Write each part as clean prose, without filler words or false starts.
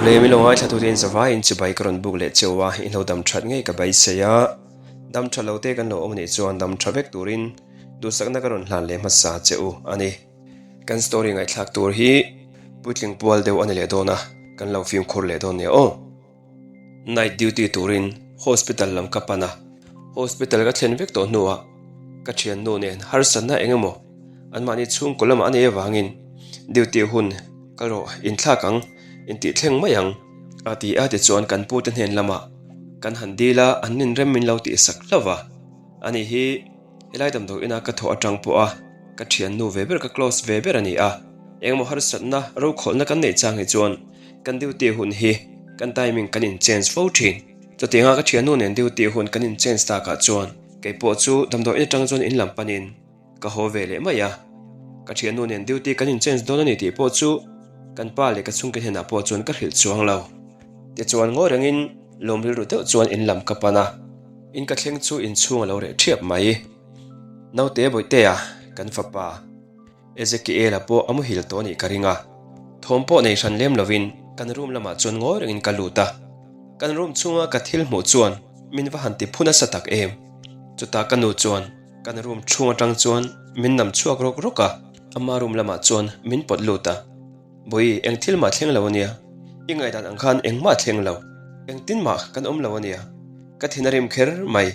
Awle min lo ngaithla tute in zavai in chibai ka rawn buk leh cheu a, in lo dam that ngei ka beisei a, dam tha lo te kan lo awm anih chuan dam tha vek turin duhsakna ka rawn hlan leh hmasa che u a ni. Kan story ngaihthlak tur hi puitling pual deuh a ni leh dawn a, kan lo fimkhur leh dawn nia aw. Night duty turin hospital lam ka pan a, hospital ka thlen vek tawh hnuah ka thiannu nen harsatna eng emaw anmahni chhungkaw lamah a nei avangin duty hun ka rawh inthlak ang intih thleng mai ang a ti a tichuan kan pute hnen lamah kan han dil a an ninrem min lo tihsak hlauh va ani hi. Helai damdawi ina ka thawh atang pawh a ka thiannu ve ber ka close ve ber a ni a, engemaw harsatna rokhawlhna kan neih chang hi chuan kan duty hun hi kan timing kan in change fo thin. Chutianga ka thiannu nen duty hun kan in change takah chuan kei pawh chu damdawi in atang chuan in lam panin ka haw ve leh mai a. Ka thiannu nen duty kan in change dawn a ni tih pawh chu kan pa leh ka chhungte hnenah pawh chuan ka hrilh chuang lo. Tichuan ngawi rengin lawm rilru deuh chuan in lam ka pan a. In ka thleng chu inchhung a lo reh ṭhiap mai. Naute Bawihtea, kan fapa Ezekiela pawh a muhil tawh anih ka ring a. Thawm pawh nei hran lem lovin kan room lamah chuan ngawi rengin ka lut a. Kan room chhunga ka thil hmuh chuan min va han ti phu nasa tak em. Chutah ka nu chuan kan room chhung atang chuan min nam chhuak rawk rawk a, ama room lamah chuan min pawt lut a. Bawi, eng thil mah thleng lo a nia. I ngaihdan ang khan engmah thleng lo. Engtin mah kan awm lo a nia. Ka thin a rim kher mai.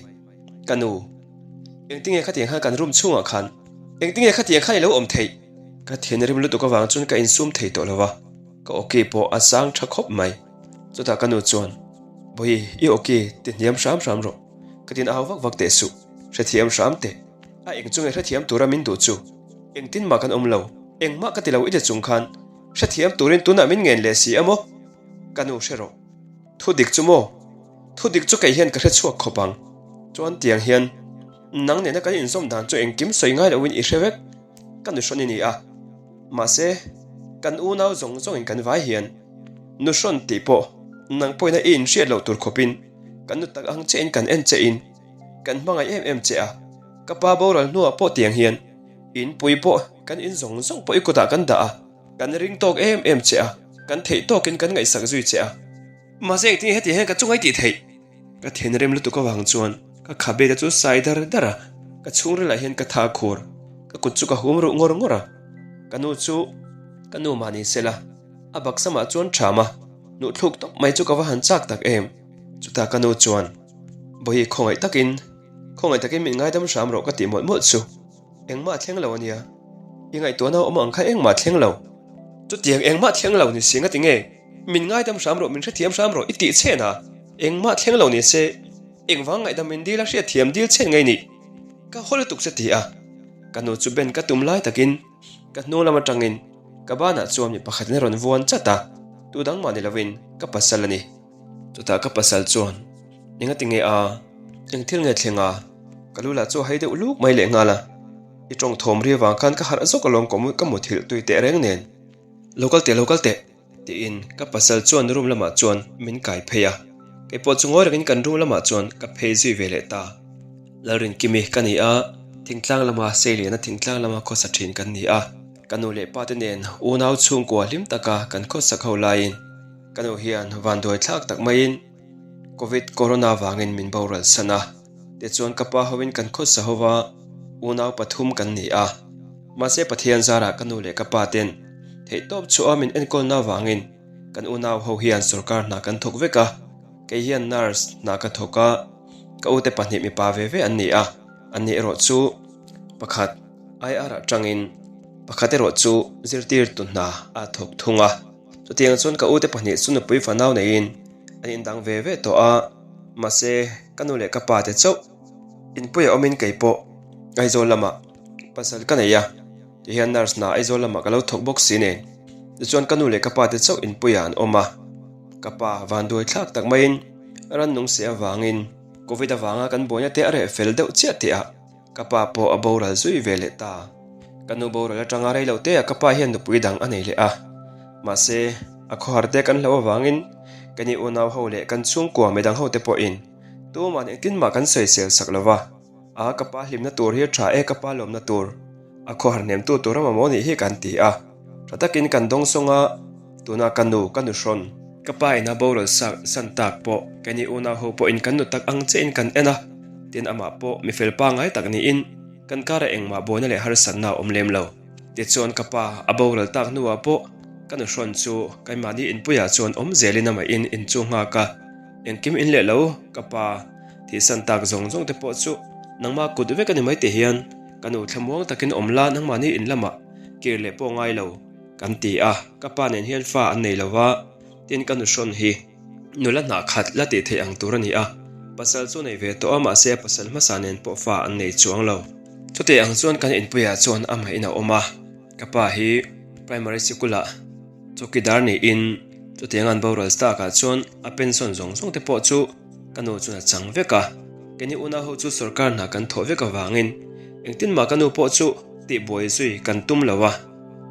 Ka nu. Engtinge khatiang khan kan room chhungah khan engtinge khatiang khan i lo awm theih? Ka thin a rim lutuk avang chuan ka insum thei tawh lo va. Ka awki pawh a sang tha khawp mai. Chutah ka nu chuan, Bawi, i awki ti hniam hram hram rawh. Ka tin au vak vak teh suh. Hrethiam hram teh. A eng chunge hrethiam tura min duh chu engtin mah kan awm lo. Engmah ka ti lo i ti chung khan hrethiam turin tunah min ngen leh si a maw? Ka nu hre rawh. Thu dik chu maw? Thu dik chu kei hian ka hre chhuak khawp ang. Chuan tiang hian nang nena kan inzawm dan chu engkim sawi ngai loin i hre vek. Ka nu hrawn i ni a. Mahse, kan unau zawng zawngin kan vai hian nu hrawn tih pawh nang pawhin a i inhriat loh tur khawpin kan nu tak ang che in kan en che in kan hmangaih em em che a. Ka pa boral hnuah pawh tiang hian In pui pawh kan in zawng zawng pawh i kutah kan dah a, kan ring tawk em em che a, kan theih tawkin kan ngaihsak zui che a. Mahse engtin nge hetiang hian ka chunga i tih theih? Ka thinrim lutuk avang chuan ka khabe te chu sai dar dar a, ka chhungrilah hian ka tha khur, ka kut chu ka hum ruh ngawr ngawr a. Ka nu chu ka nu mah ni sela, a baksamah chuan ṭham a, hnuhthluk tawp mai chu ka va han chak tak em. Chutah ka nu chuan, Bawihi khawngaih takin, khawngaih takin min ngaidam hram rawh ka tih mawlh mawlh chu. Engmah thleng lo a nia. I ngaihtuahna awm ang kha engmah thleng lo. Chutiang engmah thleng lo ni si nga tinge? Min ngaidam hram rawh, min hrethiam hram rawh i tih chhen a. Engmah thleng lo ni se, engvang ngaihdam min dil a hriatthiam dil chhen ngei ni? Ka haw lutuk che ti a. Ka nu chu ben ka tum lai takin ka hnung lam atangin ka banah chuan mi pakhatin a rawn vuan chat a, tu dang mah ni lovin ka pasal a ni. Chutah ka pasal chuan, Enga ti nge a? Eng thil nge thleng a? Ka lu lah chu a hai deuh luk mai leh nghal a. I tawng thawm ri avang khan ka harh zawk alawm ka muthilh tui teh reng nen. Lo kal teh, lo kal teh, tiin ka pasal chuan room lamah chuan min kai phei a. Kei pawh chu ngawi rengin kan room lamah chuan ka phei zui ve leh ta. Lalrinkimi ka ni a, thingtlang lama Seiliana thingtlang lama khawsa thin kan ni a. Ka nu leh pa te nen unau chhungkua hlim taka kan khawsak ho laiin Ka nu hian vanduai thlak tak maiin Covid Corona vangin min boral san a, tichuan ka pa hoin kan khawsa ho va, unau pathum kan ni a. Mahse Pathian zarah ka nu leh ka pa ten theihtawp chhuah a min enkawlna vangin kan unau ho hian sorkar hna kan thawk vek a, kei hian nurse hna ka thawk a, ka ute pahnih mipa ve ve an ni a, anni erawh chu pakhat IR ah tangin pakhat erawh chu zirtirtu hna a thawk thung a. Chutiang chuan ka ute pahnih chu nupui fanau neiin an indang ve ve tawh a, mahse ka nu leh ka pa te chauh inpuia awmin kei pawh Aizawl lamah pasal ka nei a, tihian nurse hna Aizawl lamah ka lo thawk bawk si nen. Tichuan ka nu leh ka pa te chauh inpuia an awm a, ka pa vanduai thlak tak maiin rannung seh avangin Covid avanga kan buaina te a reh fel deuh chiah teh ah Ka pa pawh a boral zui ve leh ta. Ka nu boral atanga rei lo te ah ka pa hian nupui dang a nei leh a. Mahse, a khawhar te kan hlauh avangin ka ni unau ho leh kan chhungkua midang ho te pawhin tuman engtin mah kan sawisel sak lo va. A, ka pa hlimna tur hi a tha e, ka pa lawmna tur, a khawhar hnemtu tur a mamawh nih hi kan ti a. Tha takin kan dawngsawng a, tuna ka nu, ka nu hrawn. Ka pa ina boral sak san tak pawh keini unau ho pawhin kan nu tak ang chiahin kan en a, tin amah pawh mi fel pangngai tak niin kan karah engmah buaina leh harsatna a awm lem lo. Tichuan ka pa a boral tak hnuah pawh ka nu hrawn chu keimahni inpuiah chuan awm zelin amahin in chu nghak a, engkim in leh lo ka pa thihsan tak zawng zawng te pawh chu nangmah kut vek a ni mai tih hian ka nu thlamuang takin awm la nangmahni in lamah kir leh pawh ngai lo. Kan ti a, ka pa nen hian fa an nei lo va, tin ka nu hrawn hi nula hnah khat la tih theih ang tur a ni a, pasal chu nei ve tawh a mahse a pasal hmasa nen pawh fa an nei chuang lo. Chutih ang chuan kan inpuiah chuan amah in a awm a, ka pa hi primary sikul ah chawkidar niin chutiang an boral takah chuan a pension zawng zawng te pawh chu ka nu chuan a chang vek a, keini unau ho chu sorkar hna kan thawh vek avangin engtin mah ka nu pawh chu tihbuai zui kan tum lo a.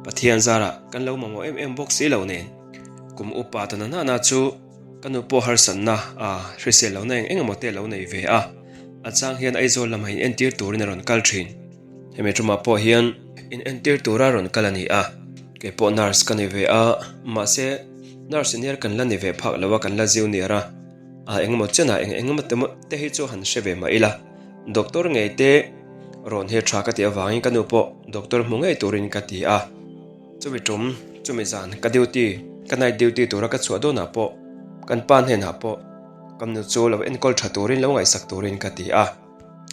Pathian zarah kan lo mamawh em em bawk si lo nen. Kum upa ta na nana chu ka nu pawh harsatna a hrisel lohna eng eng emaw te lo nei ve a, a chang hian Aizawl lamah in entir turin a rawn kal thin. Hemi tumah pawh hian in entir tura rawn kal a ni a, kei pawh nurse ka ni ve a, mahse nurse senior kan la ni ve phak lo a, kan la junior a, a eng emaw chenah eng eng emaw te hi chu han hre ve mah ila, doctor ngei te Rawn hi tha ka tih avangin ka nu pawh doctor hmu ngei turin ka ti a, chumi tum chumi zan ka duty ka night duty tura ka chhuah dawnah pawh kan pa hnenah pawh ka nu chu lo enkawl tha turin lo ngaihsak turin ka ti a,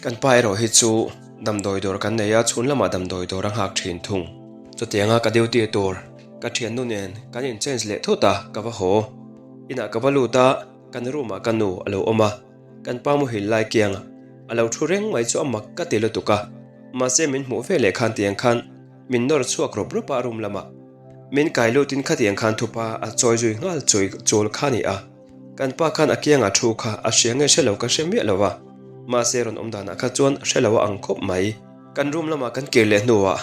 kan pa erawh hi chu damdawi dawr kan nei a chhun lamah damdawi dawr a nghak thin thung. Chutianga ka duty tur ka thiannu nen kan in change leh thut a ka va haw inah ka va lut a kan room ah ka nu a lo awm a. Kan pa muhil lai kianga a lo thu reng mai chu a mak ka ti lutuk a, mahse min hmuh ve leh khan tiang khan min nawr chhuak rawp rawp a room lamah. Min kai lutin khatiang khan thupa a chawi zui nghal chawi chawl kha a ni a, kan pa khan a kianga thu kha a hria nge hre lo ka hre miah lo a, mahse rawn awm danah kha chuan hre lo a ang khawp mai. Kan room lamah kan kir leh hnuah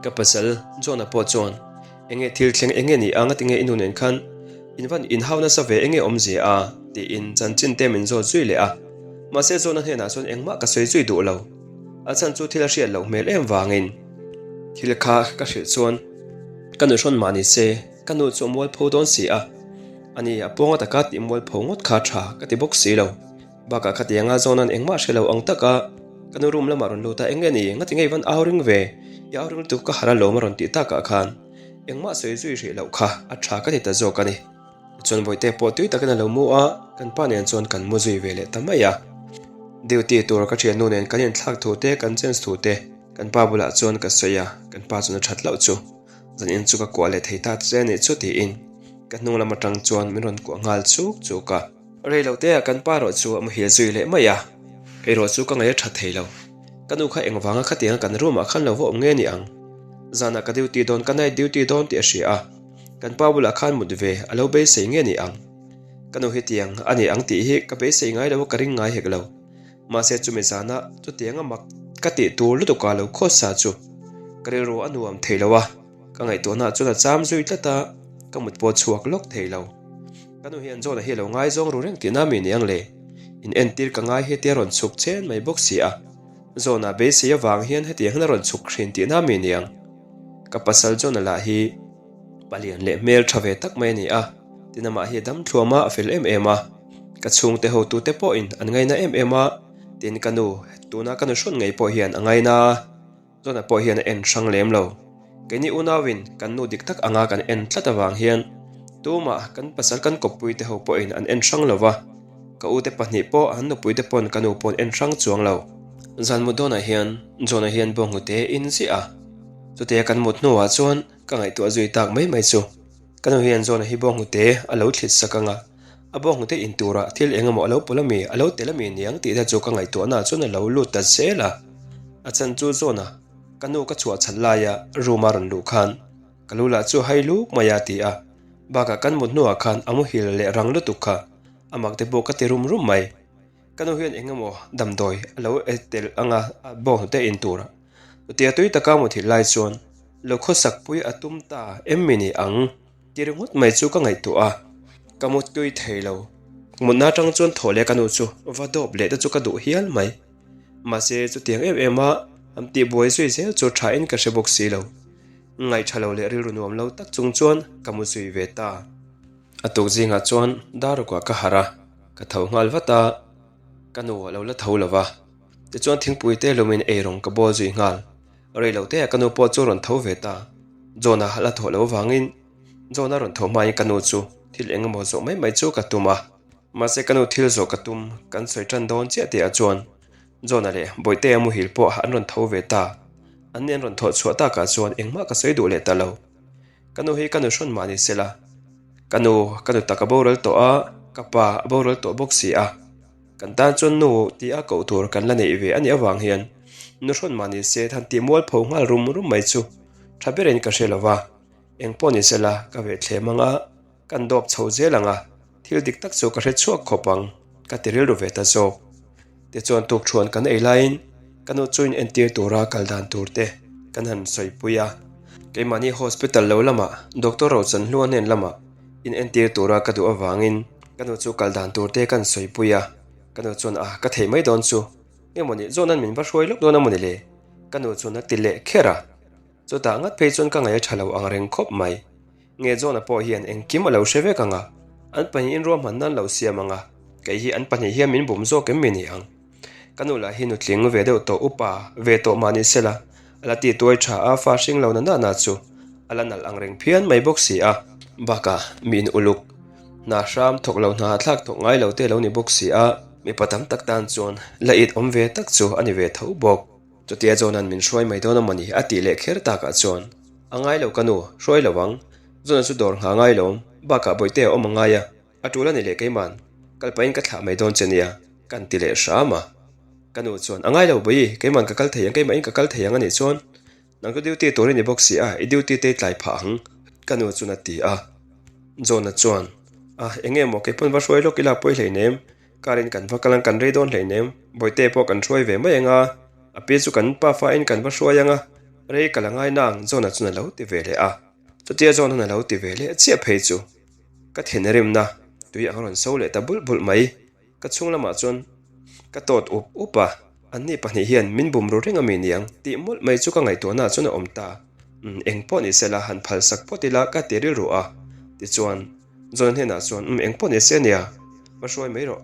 ka pasal John-a pawh chuan Enge thil thleng enge ni ang atinge i nu nen khan in van in hau nasa ve enge awmzia a? tiin chanchin te min zawt zui leh a. Mahse zawhna hnenah chuan engmah ka sawi zui duh lo. A chhan chu thil a hriat loh hmel em vangin thil kha ka hrilh chuan ka nu hrawn mah ni se ka nu chu a mualpho dawn si a, ani a pawnga taka tih mualpho ngawt kha tha ka ti bawk si lo. Bakah khatianga zawhna'n engmah hre lo ang taka ka nu room lamah rawn lut a, eng nge ni, ngati ngei van au ring ve, i au ring lutuk ka harh alawm a rawn tih takah khan engmah sawi zui hrih loh kha a tha ka ti ta zawk a ni. Tichuan Bawihte pawh tui takin a lo mu a, kan pa nen chuan kan mu zui ve leh ta mai a. Duty tur ka thiannu nen kan inthlak thu te, kan change thu te kan pa bulah chuan ka sawi a, kan pa chuan a that loh chu zanin chu ka kuah leh thei ta che a nih chu tiin ka hnung lam atang chuan min rawn kuah nghal chuk chuk a. Rei lo te ah kan pa erawh chu a muhil zui leh mai a, erawh chu ka ngaih a tha thei lo. Ka nu kha engvanga khatianga kan room ah khan lo va awm nge ni ang? Zanah ka duty dawn, ka night duty dawn tih a hria a, kan pa bulah khan mut ve a lo beisei nge ni ang? Ka nu hetiang a ni ang tih hi ka beisei ngai lo a, ka ring ngai hek lo. Mahse chumi zanah chutianga mak ka tih tur lutuk ah lo khawsa chu ka rilru a nuam thei lo a. Ka ngaihtuahna chuan a cham zui tlat a, ka mut pawh chhuak lawk thei lo. Ka nu hian John-a hi a lo ngaizawng ru reng tihna mi ni ang le? In entir ka ngai hi tia rawn chhuk chen mai bawk si a. John-a beisei avang hian hetiang hian a rawn chhuk hrin tihna mi ni ang? Ka pasal John-a lah hi palian leh hmel tha ve tak mai a ni a, tin amah hi a dam thluam a, a fel em em a. Ka chhungte hotute pawhin an ngaina em em a, tin ka nu, tuna ka nu hrawn ngei pawh hian a ngaina a. John-a pawh hian a en hrang lem lo. Keini unauin kan nu dik tak anga kan en tlat avang hian tumah kan pasal kan kawppui te ho pawhin an en hrang lo va, ka ute pahnih pawh an nupui te pawn ka nu paw'n en hrang chuang lo. Zan mut dawnah hian John-a hian bawnghnute in ziah a, chutia kan mut hnuah chuan ka ngaihtuah zui tak mai mai chu. Ka nu hian John-a hi bawnghnute a lo thlit sak anga, a bawnghnute in turah thil eng emaw a lo pawlh ami, a lo tel ami niang tih te chu ka ngaihtuahna chuan a lo lut ta zel a. A chan chu John-a ka nu ka chhuah chhan laia room a rawn luh khan ka lu lah chu hai luk mai a ti a, bakah kan mut hnuah khan a muhil leh rang lutuk kha a mak te pawh ka ti rum rum mai. Ka nu hian eng emaw damdawi a lo e tel anga a bawnghnute in turah chutia tui taka muthilh lai chuan lo khawsak pui a tum ta em mi ni ang ti ringawt mai chu ka ngaihtuah a, ka mu tui thei lo. Mutna atang chuan thaw leh ka nu chu va dawp leh te chu ka duh hial mai. Mahse chutiang em em a an tihbuai zui zel chu tha in ka hre bawk si lo. Ngaih tha lo leh rilru nuam lo tak chung chuan ka mu zui ve ta. A tuk zingah chuan darukah ka harh a, ka tho nghal vat a, ka nu a lo la tho lo va. Tichuan thingpui te lumin eirawng ka bawl zui nghal. Rei lo te ah ka nu pawh chu rawn tho ve ta. John-a la thawh lo vangin John-a rawn tho hmain ka nu chu thil eng emaw zawh mai mai chu ka tum a. Mahse ka nu thil zawh ka tum kan sawi tan dawn chiah tih ah chuan John-a leh Bawihtea muhil pawh an rawn tho ve ta. Anni an rawn thawh chhuah takah chuan engmah ka sawi duh leh ta lo. Ka nu hi ka nu hrawn mah ni sela, ka nu ka nu tak a boral tawh a, ka pa a boral tawh bawk si a. Kan tan chuan nu tih a koh tur kan la neih ve a nih avang hian nu hrawn mah ni se than tih mualpho nghal rum rum mai chu tha berin ka hre lo va. Eng pawh ni sela ka ve thlem ang a, kan dawp chho zel ang a, thil dik tak chu ka hre chhuak khawp ang ka ti rilru ve ta zawk. Tichuan tukthuan kan ei laiin ka nu chu in entir tura kal dan tur te kan han sawipui a. Keimahni hospital lo lamah Doctor Rochanhlua hnen lamah in entir tura ka duh avangin ka nu chu kal dan tur te kan sawipui a. Ka nu chuan a ka thei mai dawn chu nge mawni zawhnan min va hruai lawk dawn a mawni le? Ka nu chuan a ti leh kher a. Chutah ngat phei chuan ka ngaih a tha lo ang reng khawp mai. Nge John-a pawh hian engkim a lo hre vek ang a, an pahnihin ruahman nan lo siam ang a, kei hi an pahnih hian min bum zawk em mi ni ang? Ka nu lah hi nutling ve deuh tawh upa ve tawh mah ni sela, a la tihtuai tha a, fa hring lo na nana chu a la nalh ang reng phian mai bawk si a. Bakah mi in uluk, hna hram thawk lo hna thlak thawk ngai lo te lo ni bawk si a, mipa tam tak tan chuan la it awm ve tak chu a ni ve tho bawk. Chutia John-a'n min hruai mai dawn a mawni a tih leh kher takah chuan, A ngai lo ka nu, hruai lo ang. John-a chu dawr nghah ngai lo, bakah bawihte a awm a ngai a, a tul a ni leh keima'n, kal pahin ka thlah mai dawn che nia, kan ti leh hram a. Ka nu chuan, A ngai lo bawi, keima'n ka kal thei ang, keimahin ka kal thei ang a nih chuan, nang chu duty tur i ni bawk si a, i duty te i tlai phah ang, ka nu chuan a ti a. John-a chuan, A, eng nge maw, keipawn va hruai lawk ila pawi hleinem, Car in kan va kal ang kan rei dawn hleinem, Bawihte pawh kan hruai ve mai ang a, a pi chu kan pa fa in kan va hruai ang a, rei ka la ngai nang John-a chuan a lo ti ve leh a. Chutia John-a'n a lo ti ve leh chiah phei chu ka thinrimna tui ang rawn so leh ta bulh bulh mai. Ka chhung lamah chuan ka tawt up up a, anni pahnih hian min bum ru reng a mi niang tih mawlh mai chu ka ngaihtuahnaah chuan a awm ta. Umm eng pawh ni sela han phalsak phawt ila ka ti rilru a, tichuan. John hnenah chuan, Umm, engpawh ni se ania, va hruai mai rawh.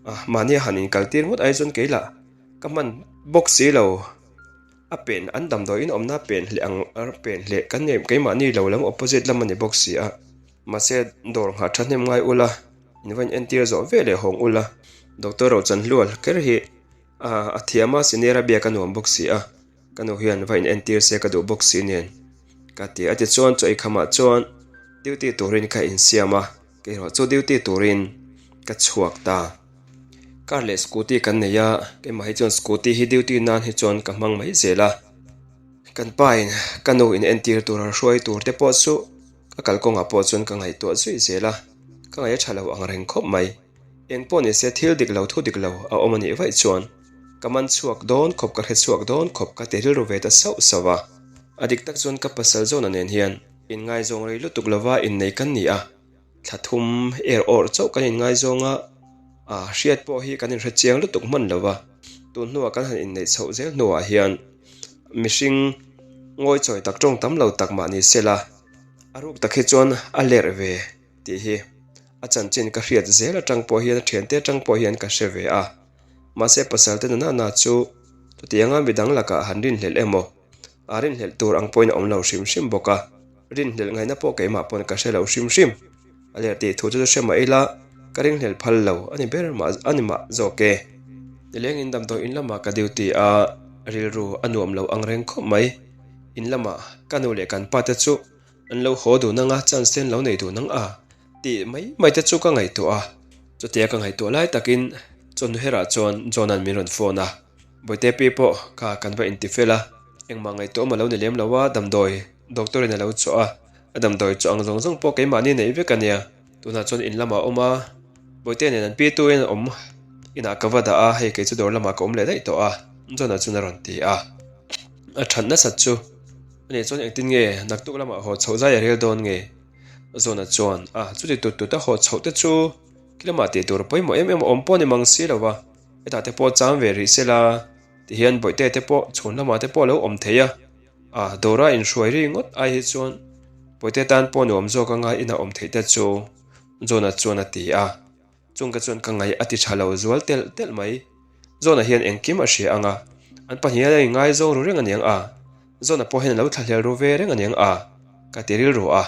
Ah, mahnia han inkal tir ngawt ai chuan kei lah ka hman bawk si lo. A pen, an damdawiin awmna pen hleh ang, pen hleh kan nei keimahni lo lam opposite lam a ni bawk si a. Mahse, dawr nghah thahnem ngai ula, in va in entir zawh ve leh hawng ula. Doctor Rochanhlual kher hi a thiam a, senior a biak a nuam bawk si a. Ka nu hian va in entir se ka duh bawk si nen ka ti a tichuan chaw ikhamah chuan duty turin ka insiam a keirawh chu duty turin ka chhuak ta. Car leh scooty kan nei a keimah hi chuan scooty hi duty nan hi chuan ka hmang mai zel a kan pa in ka nu in entir tur a hruai tur te pawh chu ka kalkawngah pawh chuan ka ngaihtuah zui zel a ka ngaih a tha lo ang reng khawp mai. Eng pawh ni se thil dik lo thu dik lo a awm a nih vaih chuan ka man chhuak dawn khawp ka hre chhuak dawn khawp ka ti rilru ve ta sauh sauh a. A dik tak chuan ka pasal Zona nen hian inngaizawng rei lutuk lova innei kan ni a, thla thum er awrh chauh kan inngaizawng a, a hriat pawh hi kan inhre chiang lutuk hman lo va, tun hnuah kan han inneih chhoh zel hnuah hian mihring ngawichawi tak tawng tam lo tak mah ni sela a ruk tak hi chuan a lerh ve tih hi. A chanchin ka hriat zel atang pawh hian a thiante atang pawh hian ka hre ve a. Mahse pasal te nana na chu chutianga midang lakah han rinhlelh emaw a rinhlelh tur ang pawhin a awm lo hrim hrim bawk a. Rinhlelh ngaihna pawh keimah pawn ka hre lo hrim hrim. A ler tih thu chu chu hre mah ila ka ringhlelh phal lo a ni ber mah a ni mah zawk e. Nilengin damdawi in lamah ka duty a, rilru a nuam lo ang reng khawp mai. In lamah ka nu leh kan pa te chu An lo haw dun anga chance te an lo nei dun ang a tih mai mai te chu ka ngaihtuah a. Chutia ka ngaihtuah lai takin chawhnu herah chuan John-a'n min rawn phone a, Bawihte pi pawh kha kan va inti fel a, engmah ngaihtuah awm a lo ni lem lo a, damdawi doctor in a lo chawh a, a damdawi chawh ang zawng zawng pawh keimahni neih vek a nia, tunah chuan in lamah a awm a, Bawihte nen an pi tuin an awm inah ka va dah a, hei kei chu dawr lamah ka awm leh daih tawh a, John-a chuan a rawn ti a, a that nasat chu. Ani chuan engtin nge naktuk lamah haw chhoh zai a rel dawn nge? Zawna chuan, A, chuti tut tut a haw chhoh te chu khi lamah tih tur pawimawh em em a awm pawh a ni mang si lo va, hetah te pawh chang ve rih se la, tihian bawihte te pawh chhun lamah te pawh a lo awm thei a, a, dawra inhruai ri ngawt ai hi chuan bawihte tan pawh nuam zawk anga ina awm theih te chu. John-a chuan a ti a. Chung ka chuan ka ngaih a ti tha lo zual telh telh mai. John-a hian engkim a hria ang a, an pahnihin a inngaizawng ru reng aniang a, John-a pawh hian a lo thlahlel ru ve reng aniang a, ka ti rilru a.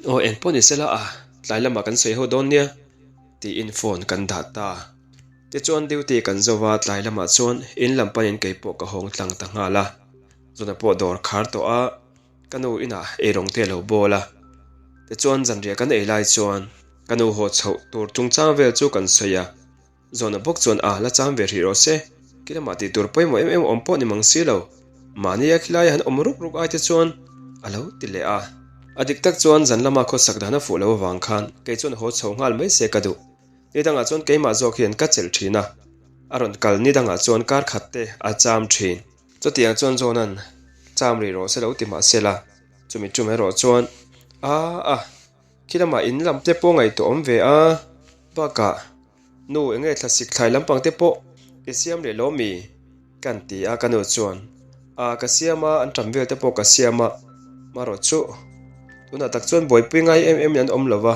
Aw eng pawh ni sela a, tlai lamah kan sawi ho dawn nia, tiin phone kan dah ta. Tichuan duty kan zo va, tlai lamah chuan in lam panin kei pawh ka hawng tlang ta nghal a. John-a pawh dawr khar tawh a. Ka nu inah eirawng te a lo bawl a, tichuan zanriah kan ei lai chuan ka nu haw chhoh tur chungchang vel chu kan sawi a, Zawna bawk chuan a la cham ve hrih rawh se, khi lamah tih tur pawimawh em em awm pawh ni mang si lo, mahni a khilai han awm ruk ruk ai te chuan a lo ti leh a. A dik tak chuan zan lama khawsak dan a fuh lo avang khan kei chuan haw chho nghal mai se ka duh. Ni dangah chuan keimah zawk hian ka chelh thin a, a rawn kal ni dangah chuan kar khat te a cham thin. Chutiang chuan John-a'n cham rih rawh se lo ti mah se la, chumi tum erawh chuan, A a, khi lamah in lam te pawh ngaihtuah awm ve a, bakah nu eng nge thlasik thlai lampang te pawh i siam leh lo mi? Kan ti a, ka nu chuan, A, ka siam a, an ṭam vel te pawh ka siam a, marawh chu tunah tak chuan buaipui ngai em em in an awm lo va,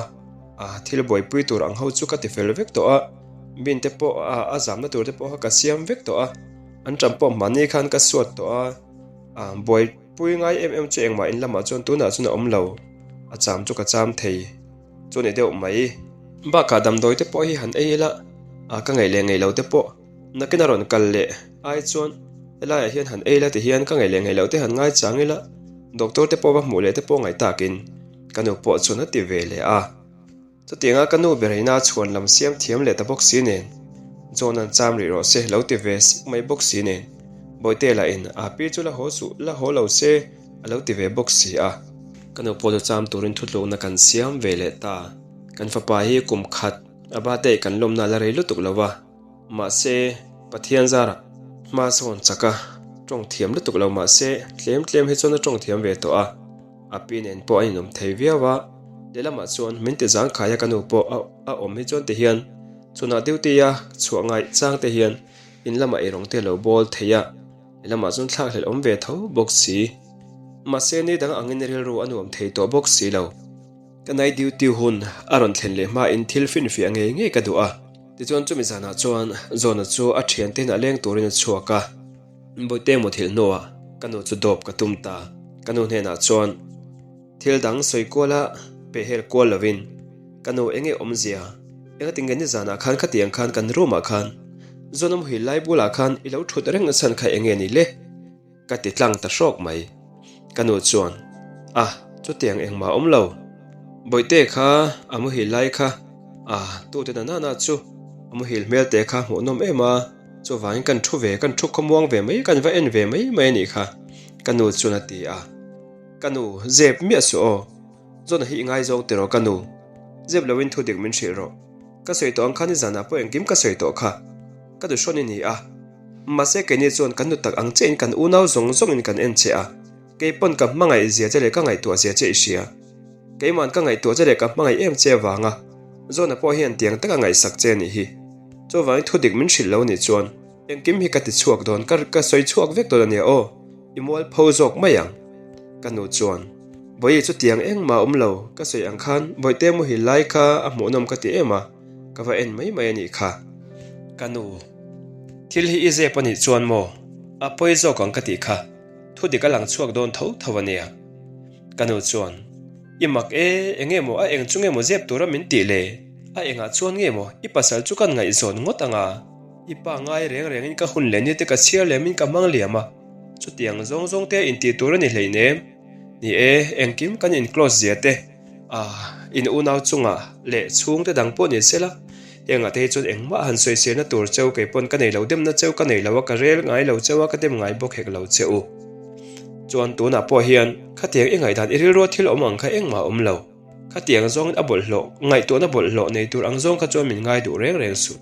a, thil buaipui tur ang ho chu ka ti fel vek tawh a, bin te pawh a, a zamna tur te pawh kha ka siam vek tawh a. An ṭam pawh mahni khan ka suat tawh a, a buaipui ngai em em chu engmah in lamah chuan tunah chuan a awm lo, a cham chu ka cham thei chu ni deuh mai. Bakah damdawi te pawh hi han ei ila, a ka ngaih leh ngaih lo te pawh nakin a rawn kal leh ai chuan helaiah hian han ei ila ti hian ka ngaih leh ngaih loh te han ngaichang ila, doctor te pawh va hmuh leh te pawh ngaih takin ka nu pawh chuan a ti ve leh a. Chutianga ka nu bereina chhuan lam siam thiam leh ta bawk si nen, John an cham rih rawh se lo ti ve sek mai bawk si nen, Bawihte lah in a pi chu la haw suh, la haw lo se a lo ti ve bawk si a. Ka nu pawh chu cham turin thutlukna kan siam ve leh ta. Kan fapa hi kum khat a birthday kan lawmna la rei lutuk lo va, mahse Pathian zarah hma sawn chak a tawng thiam lutuk lo mahse tlem tlem hi chuan a tawng thiam ve tawh a. A pi nen pawh an inawm thei viau a, lehlamah chuan min ti zangkhai a ka nu pawh a awm hi chuan ti hian chhunah duty a chhuah ngaih chang te hian in lamah eirawng te a lo bawl thei a, lehlamah chuan thlakhlelh awm ve tho bawk si. Mahse ni dang angin rilru a nuam thei tawh bawk si lo. Ka night duty hun a rawn thlen leh hmain thil finfiah ngei ngei ka duh a, tichuan chumi zanah chuan Zawna chu a thiante inah leng turin a chhuak a. Bawihte muthilh hnuah ka nu chu dawp ka tum ta. Ka nu hnenah chuan thil dang sawi kuala pehhel kual lovin ka nu eng nge awmzia, enga tinge nizanah khan khatiang khan kan room ah khan Zawn a muhil lai bulah khan i lo thut reng nachhan kha eng nge ni le? Ka ti tlang ta hrawk mai. Ka nu chuan, A, chutiang engmah awm lo. Bawihte kha a muhil lai kha, a, tute na nana chu a muhil hmel te kha hmuhnawm em a. Chuvangin kan thu ve, kan thu khawmuang ve mai, kan va en ve mai mai a nih kha, ka nu chuan a ti a. Ka nu, zep miah suh aw. Zawna hi i ngaizawng tiraw ka nu? Zep loin thu dik min hrilh rawh. Ka sawi tawh ang kha nizanah pawh engkim ka sawi tawh kha. Ka duhrawn i ni a. Mahse keini chuan kan nu tak ang chiahin kan unau zawng zawngin kan en che a. Kei pawn ka hmangaih zia che leh ka ngaihtuah zia che i hria. Keima'n ka ngaihtuah che leh ka hmangaih em che avanga Zawna pawh hian tiang taka ngaihsak che a nih hi. Chuvangin thu dik min hrilh lo nih chuan engkim hi ka ti chhuak dawn, ka ka sawi chhuak vek dawn a nia aw, i mual pho zawk mai ang. Ka nu chuan, Bawihi chu tiang engmah a awm lo, ka sawi ang khan Bawihte muhil lai kha a hmuhnawm ka ti em a, ka va en mai mai a nih kha. Ka nu, thil hi i zep a nih chuan maw, a pawi zawk ang ka tih kha, thu dik a lang chhuak dawn tho tho a nia. Ka nu chuan, I mak e, eng nge maw a eng chu nge maw zep tura min tih le? A engah chuan nge maw i pasal chu kan ngaihzawn ngawt ang a? I pa ngai reng rengin ka hun leh ni te ka chhiar lemin ka hmang liam a, chutiang zawng zawng te intih tur a ni hleinem. Ni e, engkim kan in close zia te, ah, in unau chungah leh chhungte dang pawh ni sela, hengah te hi chuan engmah han sawiselna tur cheu kei pawn ka nei lo, demna cheu ka nei lo a, ka rel ngai lo cheu a, ka dem ngai bawk hek lo che u. Chuan tunah pawh hian khatiang i ngaihdan i rilrua thil awm ang kha engmah a awm lo. Khatiang zawngin a bawlhhlawh, ngaihtuahna bawlhhlawh nei tur ang zawng kha chuan min ngai duh reng reng suh,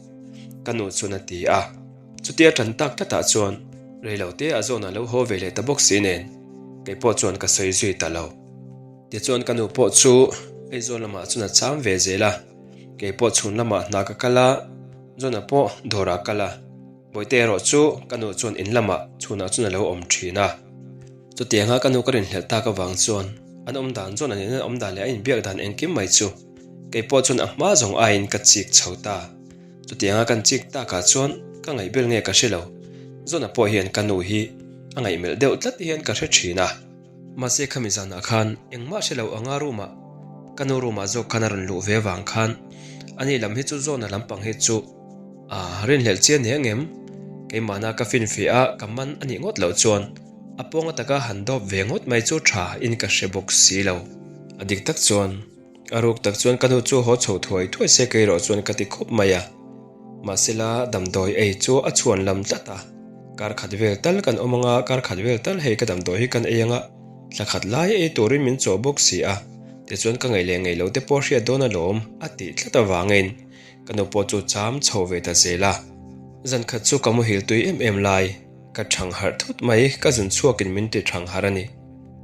ka nu chuan a ti a. Chutia tan tak tlatah chuan reilote a zawnah lo haw ve leh ta bawk si nen kei pawh chuan ka sawi zui ta lo. Tichuan ka nu pawh chu Aizawl lamah chuan a cham ve zel a, kei pawh chhun lamah hna ka kal a, John-a pawh dawrah a kal a. Bawihte erawh chu ka nu chuan in lamah chhunah chuan a lo awm thin a. Chutianga ka nu ka rinhlelh tak avang chuan an awm dan chuan an in an awm dan leh a inbiak dan engkim mai chu. Kei pawh chuan a hma zawng aiin ka chik chho ta. Chutianga kan chik takah chuan ka ngaihbel nge ka hre lo. Zawna pawh hian ka nu hi a ngaihmelh deuh tlat hian ka hre thin a. Mahse khami zanah khan engmah hre lo anga room ah ka nu room ah zawk khan a rawn luh ve avang khan ani lam hi chu zawna lampang hi chu a rinhlelh chian nia ngem? Keimahna ka finfiah a ka man a nih ngawt loh chuan a pawnga taka han dawp ve ngawt mai chu tha in ka hre bawk si lo. A dik tak chuan A ruk tak chuan ka nu chu haw chho thuai thuai se kei erawh chuan ka ti khawp mai a. Mahsela damdawi ei chu a chhuan lam tlat a. Kar khat vel tal kan awm anga, kar khat vel tal hei ka damdawi hi kan ei anga, thla khat lai ei turin min chawh bawk si a, tichuan ka ngaih leh ngaih loh te pawh hriat dawn alawm a tih tlat avangin ka nu pawh chu cham chho ve ta zel a. Zan khat chu ka muhil tui em em lai. Ka thang harh thut mai, ka zun chhuakin min ti thang harh a ni.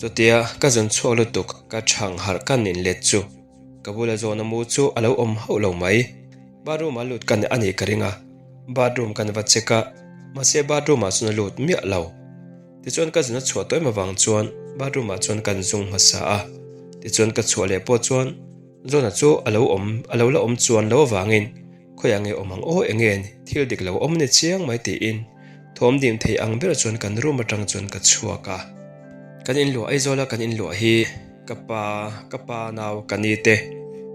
Chutia ka zun chhuak lutuk ka thang harh ka nin let chu ka bula zawna mu chu a lo awm hauh lo mai. Bathroom-a lut ka a nih ka ring a, bathroom kan va check a, mahse bathroom-ah chuan a lut miah lo. Tichuan ka zun a chhuah tawh em avang chuan bathroom-ah chuan kan zung hmasa a, tichuan ka chhuah leh pawh chuan zawna chu a lo awm a lo la awm chuan lo avangin Khawiah nge awm ang aw enge thil dik lo awm ni chiang mai tiin thawm dim thei ang ber chuan kan room atang chuan ka chhuak a. Kan inluah Aizawla kan inluah hi ka pa ka pa nau ka ni te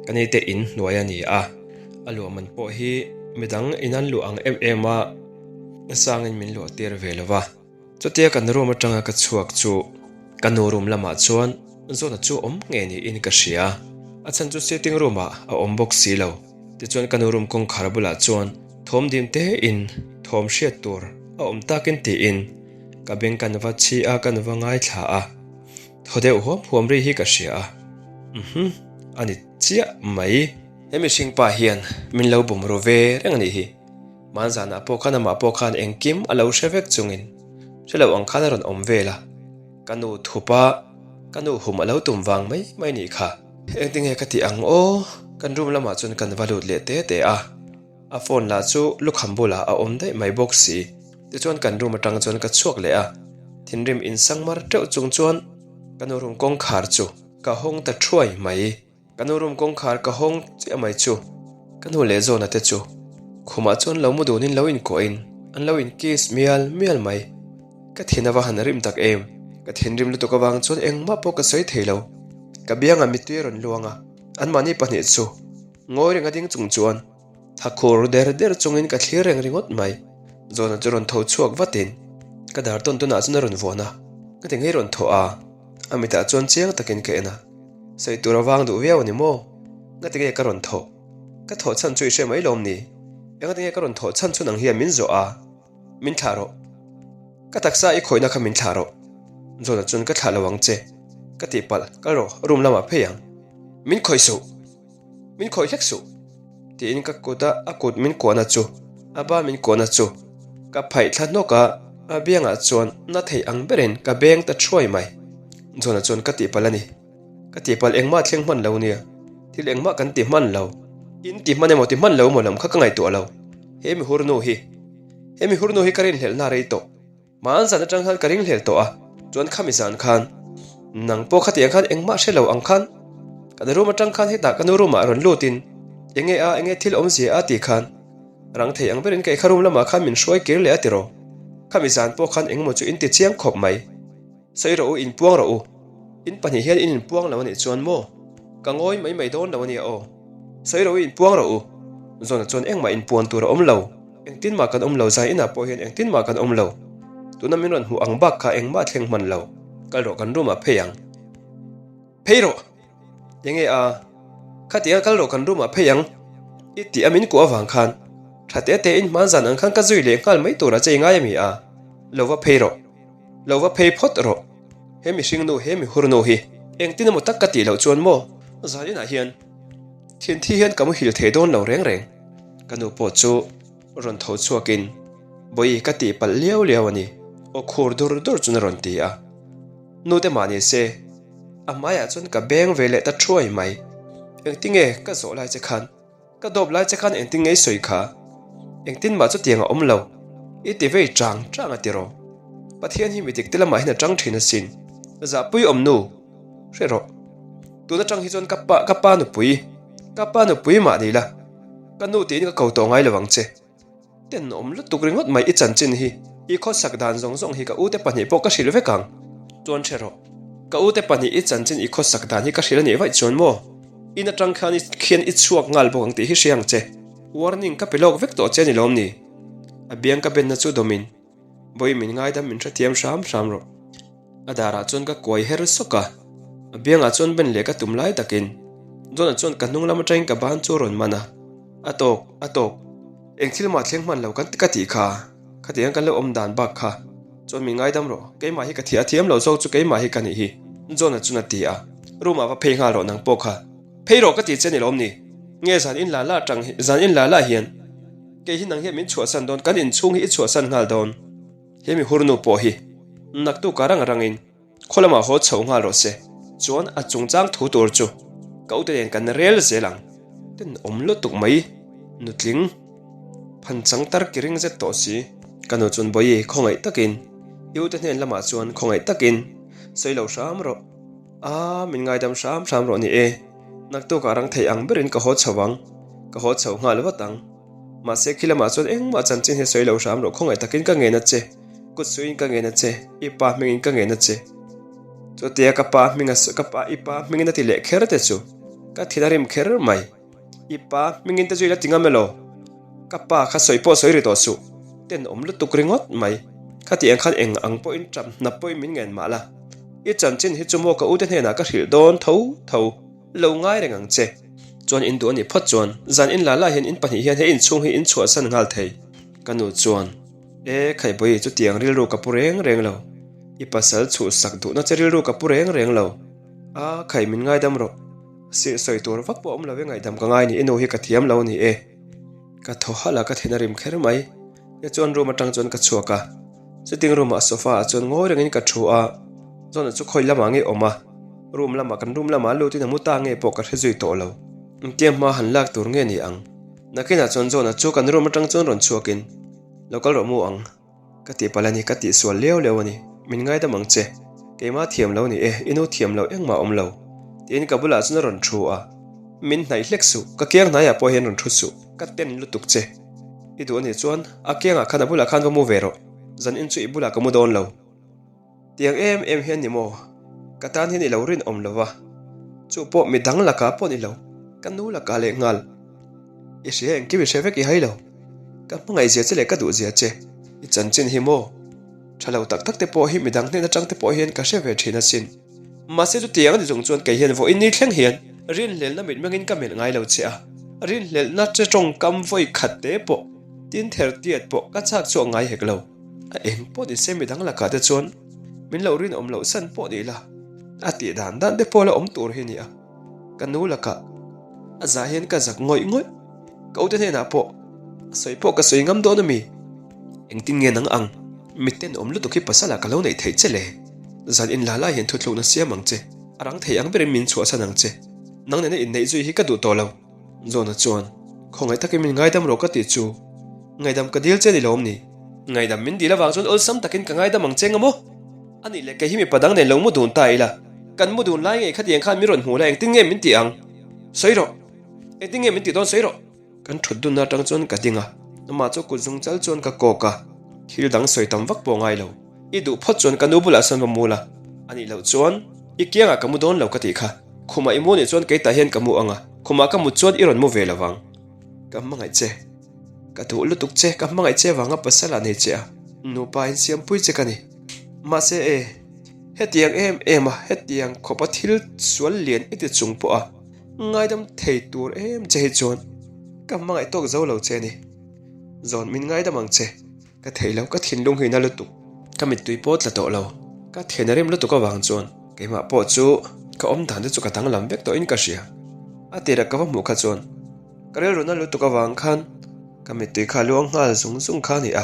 ka ni te in hnuai a ni a, a luah man pawh hi midang in an luah ang em em a sangin min luah tir ve lo va. Chutia kan room atanga ka chhuak chu ka nu room lamah chuan Zawna chu awm ngei niin ka hria. A chhan chu sitting room ah a awm bawk si lo. Tichuan ka nu room kawngkhar bulah chuan thawm dim te in thawm hriat tur a awm takin tiin ka beng kan va chhi a kan va ngaithla a. Thaw deuh huam huam ri hi ka hria a. Uhmm a ni chiah mai. He mihring pa hian min lo bum ru ve reng a nih hi. Hmanzanah pawh khan amah pawh khan engkim a lo hre vek chungin hre lo ang khan a rawn awm vel a, ka nu thup a, ka nu hum a lo tum vang mai mai nih kha. Engtinge ka tih ang aw, kan room lamah chuan kan va lut leh te te a, a phone lah chu lukham bulah a awm daih mai bawk si. Tichuan kan room atang chuan ka chhuak leh a, thinrim insangmar teuh chung chuan ka nu room kawngkhar chu ka hawng ta thuai mai. Ka nu room kawngkhar ka hawng chiah mai chu ka nu leh Zawna te chu khumah chuan lo mu dunin lo inkuahin an lo in kiss mial mial mai. Ka thin a va han rim tak em? Ka thinrim lutuk avang chuan engmah pawh ka sawi thei lo. Ka biangah mittui a rawn luang a, anmahni pahnih chu ngawi reng a ding chung chuan Tha khur der der chungin ka thlir reng ringawt mai. Zawna chu rawn tho chhuak vatin ka dar tawn tawnah chuan a rawn vuan a, ka ti ngei rawn thaw a, a mitah chuan chiang takin ka en a. Sawi tur a vang duh viau a ni maw? Ngati nge ka rawn thawh? Ka thawh chhan chu i hre mai lawm ni? Engati nge ka rawn thawh chhan chhun ang hian min zawh a? Min thlah rawh. Ka taksa i khawihna kha min thlah rawh. Zawna chuan ka thlah lo ang che. Ka tihpalh, kal rawh, room lamah phei ang. Min khawih suh! Min khawih hlek suh! Tiin ka kut a a kut min kuahna chu a ba min kuahna chu ka phaih thla hnawk a, a biangah chuan na thei ang berin ka beng ta thuai mai. John-a chuan ka tihpalh a ni. Ka tihpalh engmah thleng hman lo nia. Thil engmah kan ti hman lo. In ti hman emaw ti hman lo emaw lam kha ka ngaihtuah lo. He mihurnu hi. He mihurnu hi ka rinhlelhna a rei tawh. Hmaan zan atang khan ka ringhlel tawh a, chuan khami zan khan nang pawh khatiang khan engmah hre lo ang khan kan room atang khan hetah ka nu room ah rawn lut in enge a enge thil awmzia a tih khan rang thei ang berin kei kha room lamah khan min hruai kir leh a tiraw khami zan pawh khan engemaw chu in ti chiang khawp mai. Sawi rawh u, inpuang rawh u. In pahnih hian in inpuang lo a nih chuan maw? Ka ngawi mai mai dawn lo a nia aw. Sawi rawh u, inpuang rawh u. Zawna chuan engmah inpuan tur a awm lo. Engtin mah kan awm lo, zai inah pawh hian engtin mah kan awm lo. Tuna min rawn hmuh ang bak kha engmah thleng hman lo. Kal rawh kan room ah phei ang. Phei rawh! Enge a? Khatiang kal rawh kan room ah phei ang. I tih a min kuah avang khan tha te te in hman zan ang khan ka zui leh nghal mai tur a che i ngai a mi a? Lo va phei rawh. Lo va phei phawt rawh. He mihring nu, he mihur nu hi engtin emaw tak ka tih loh chuan maw zan inah hian thinthi hian ka muhil thei dawn lo reng reng. Ka nu pawh chu rawn tho chhuakin Bawihi ka tih palh liau liau a ni, aw khur dur dur chuan a rawn ti a. Nu te mah ni se, a hmaiah chuan ka beng ve leh ta thuai mai. Engtinge ka zawh lai che khan Ka dawp lai che khan engtin nge i sawi kha? Engtin mah chutiang a awm lo. I ti vei chang chang a tiraw? Pathian hi mi dik te lamah hian a tang thin asin. Zahpui awm nu. Hre rawh. Tun atang hi chuan ka pa ka pa nupui. Ka pa nupui mah ni la, ka nu tiin ka ko tawh ngai lo ang che. Tenawm lutuk ringawt mai i chanchin hi, i khawsak dan zawng zawng hi ka ute pahnih pawh ka hrilh vek ang. Chuan hre rawh, ka ute pahnih i chanchin i khawsak dan hi ka hrilh a nih vaih chuan maw? In atang khan i khian i chhuak nghal bawk ang tih hi hria ang che. Warning ka pe lawk vek tawh che a ni lawm ni? A biang ka benna chu dawmin. Bawi min ngaidam min hrethiam hram hram rawh. A darah chuan ka kuai her sawk a, a biangah chuan ben leh ka tum lai takin John-a chuan ka hnung lam atangin ka ban chu a rawn man a, A tawk, a tawk, eng thil mah thleng hman lo kan ka tih kha, khatiang kan lo awm dan bak kha chuan min ngaidam rawh, keimah hi ka thiah thiam lo zawk chu keimah hi ka nih hi, John-a chuan a ti a, room-ah va phei nghal rawh nang pawh kha. Phei rawh ka ti che ni lawm ni? Nge zan in la la atang hi, zan in la la hian kei hi nang hian min chhuahsan dawn, kan inchhung hi i chhuahsan nghal dawn. He mi hurnu pawh hi naktuk a rang rangin khaw lamah haw chho nghal rawh se, chuan a chungchang thu tur chu ka ute nen kan rel zel ang. Tenawm lutuk mai nutling phan chang tar ki ring zet tawh si. Ka nu chuan Bawihi khawngaih takin i ute hnen lamah chuan khawngaih takin sawi lo hram rawh. A, min ngaidam hram hram rawh ni e. Naktukah rang thei ang berin ka haw chho ang, ka haw chho nghal vat ang. Mahse khi lamah chuan engmah chanchin hi sawi lo hram rawh, khawngaih takin ka ngen a che, kut suiin ka ngen a che, i pa hmingin ka ngen a che. Chutia ka pa hming a ka pa i pa hmingin a ti leh kher te chu ka thin a rim kher mai. I pa hmingin te chu i la ti ngam elaw? Ka pa kha sawi pawh sawi ri tawh suh, tenawm lutuk ringawt mai. Khati ang khan eng ang pawhin ṭap hnap pawhin min ngen mah la. I chanchin hi chu maw ka ute hnenah ka hrilh dawn tho tho. Lo ngai reng ang che. Chuan in duh a nih phawt chuan zan in la la hian in pahnih hian he inchhung hi in chhuahsan nghal thei. Ka nu chuan, E Khaibawi chutiang rilru ka pu reng reng lo. I pasal chhuhsak duhna che rilru ka pu reng reng lo. A Khai min ngaidam rawh. Sirh sawi tur vak pawh awm lo e ngaihdam ka ngai ni i nu hi ka thiam lo a ni e. Ka thaw halh a ka then a rim kher mai. Tichuan room atang chuan ka chhuak a. Sitting room ah sofa ah chuan ngawi rengin ka thu a, John-a chu khawi lamah nge awm a, room lamah kan room lamah lutin a mu ta nge pawh ka hre zui tawh lo. Engtia hma han lak tur nge ni ang? Nakinah chuan John-a chu kan room atang chuan rawn chhuakin, Lo kal rawh mu ang. Ka tih palh a ni, ka tih sual liau liau a ni. Min ngaidam ang che. Keimah thiam lo ni e, i nu thiam lo engmah awm lo. Tiin ka bulah chuan a rawn thu a. Min hnaih hlek suh, ka kiang hnaiah pawh hian rawn thu suh. Ka ten lutuk che. I duh a nih chuan a kiangah khan a bulah khan va mu ve rawh. Zan in chu i bulah ka mu dawn lo. Tiang em em hian ni maw? Ka tan hian i lo rinawm lo va, chu pawh mi dang lakah pawh ni lo, ka nu lakah leh nghal. I hria engkim i hre vek i hai lo. Ka hmangaihzia che leh ka duhzia che i chanchin hi maw? Tha lo tak tak te pawh hi mi dang hnen atang te pawh hian ka hre ve thin asin. Mahse chutiang a ni chung chuan kei hian vawiin ni thleng hian rinhlelhna mitmengin ka melh ngai lo che a, rinhlelhna che tawngkam vawi khat te pawh tin ther tiat pawh ka chak chhuak ngai hek lo. A eng pawh ni se midang lakah te chuan min lo rinawm loh san pawh ni la, a tih dan dan te pawh la awm tur hi nia. Ka nu lakah a zah hian ka zak ngawih ngawih. Ka ute hnenah pawh a sawi pawh ka sawi ngam dawn a mi? Engtin nge nang ang? Mi tenawm lutuk hi pasal ah ka lo neih theih che le. Zan in la lai hian thuthlukna siam ang che. A rang thei ang berin min chhuahsan ang che. Nang nena inneih zui hi ka duh tawh lo. Zawna chuan, Khawngaih takin min ngaidam rawh ka tih chu. Ngaidam ka dil che ni lo awm ni? Ngaidam min dil avang chuan awlsam takin ka ngaidam ang che nga maw? A nih leh kei hi mipa dang nen lo mu dun ta ila. Kan mu dun lai ngei khatiang khan min rawn hmuh la engtin nge min tih ang? Sawi rawh. Engtin nge min tih dawn sawi rawh. Kan thut dunna atang chuan ka ding a, amah chu kut zung chal chuan ka kawk a, thil dang sawi tam vak pawh ngai lo. I duh phawt chuan ka nu bulah sawn va mu la, a nih loh chuan i kiangah ka mu dawn lo ka tih kha. Khumah i mu nih chuan keitah hian ka mu ang a, khumah ka mut chuan i rawn mu ve lo vang. Ka hmangaih che. Ka duh lutuk che, ka hmangaih che vanga pasal ah nei che a, nupa insiampui che ka ni. Mahse e, hetiang em em a, hetiang khawpa thil sual lian i ti chung pawh a, Ngaidam thei tur em che hi chuan ka hmangaih tawk zo lo che a ni. Zawn min ngaidam ang che. Ka thei lo, ka thinlung hi na lutuk. Ka mittui pawh tla tawh lo. Ka then a rem lutuk avang chuan keimah pawh chu ka awm dan te chu ka danglam vek tawhin ka hria. A tirah ka va hmuh kha chuan ka rilru na lutuk avang khan ka mittui kha a luang nghal zung zung kha a ni a.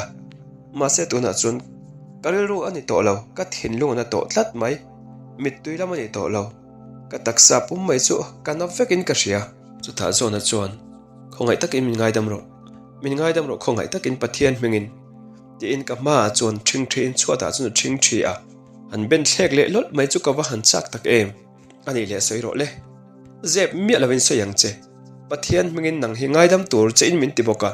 Mahse tunah chuan ka rilru a ni tawh lo, ka thinlung a na tawh tlat mai. Mittui lam a ni tawh lo. Ka taksa pum mai chu ka na vekin ka hria. Chutah John-a chuan, Khawngaih takin min ngaidam rawh. Min ngaidam rawh khawngaih takin Pathian hmingin. Tiin ka hmaah chuan ṭhingṭhiin chhuatah chuan a ṭhingṭhi a. Han ben thlek leh lawlh mai chu ka va han chak tak em. A nih leh sawi rawh le. Zep miah lovin sawi ang che. Pathian hmingin nang hi ngaidam tur che in min ti bawk a,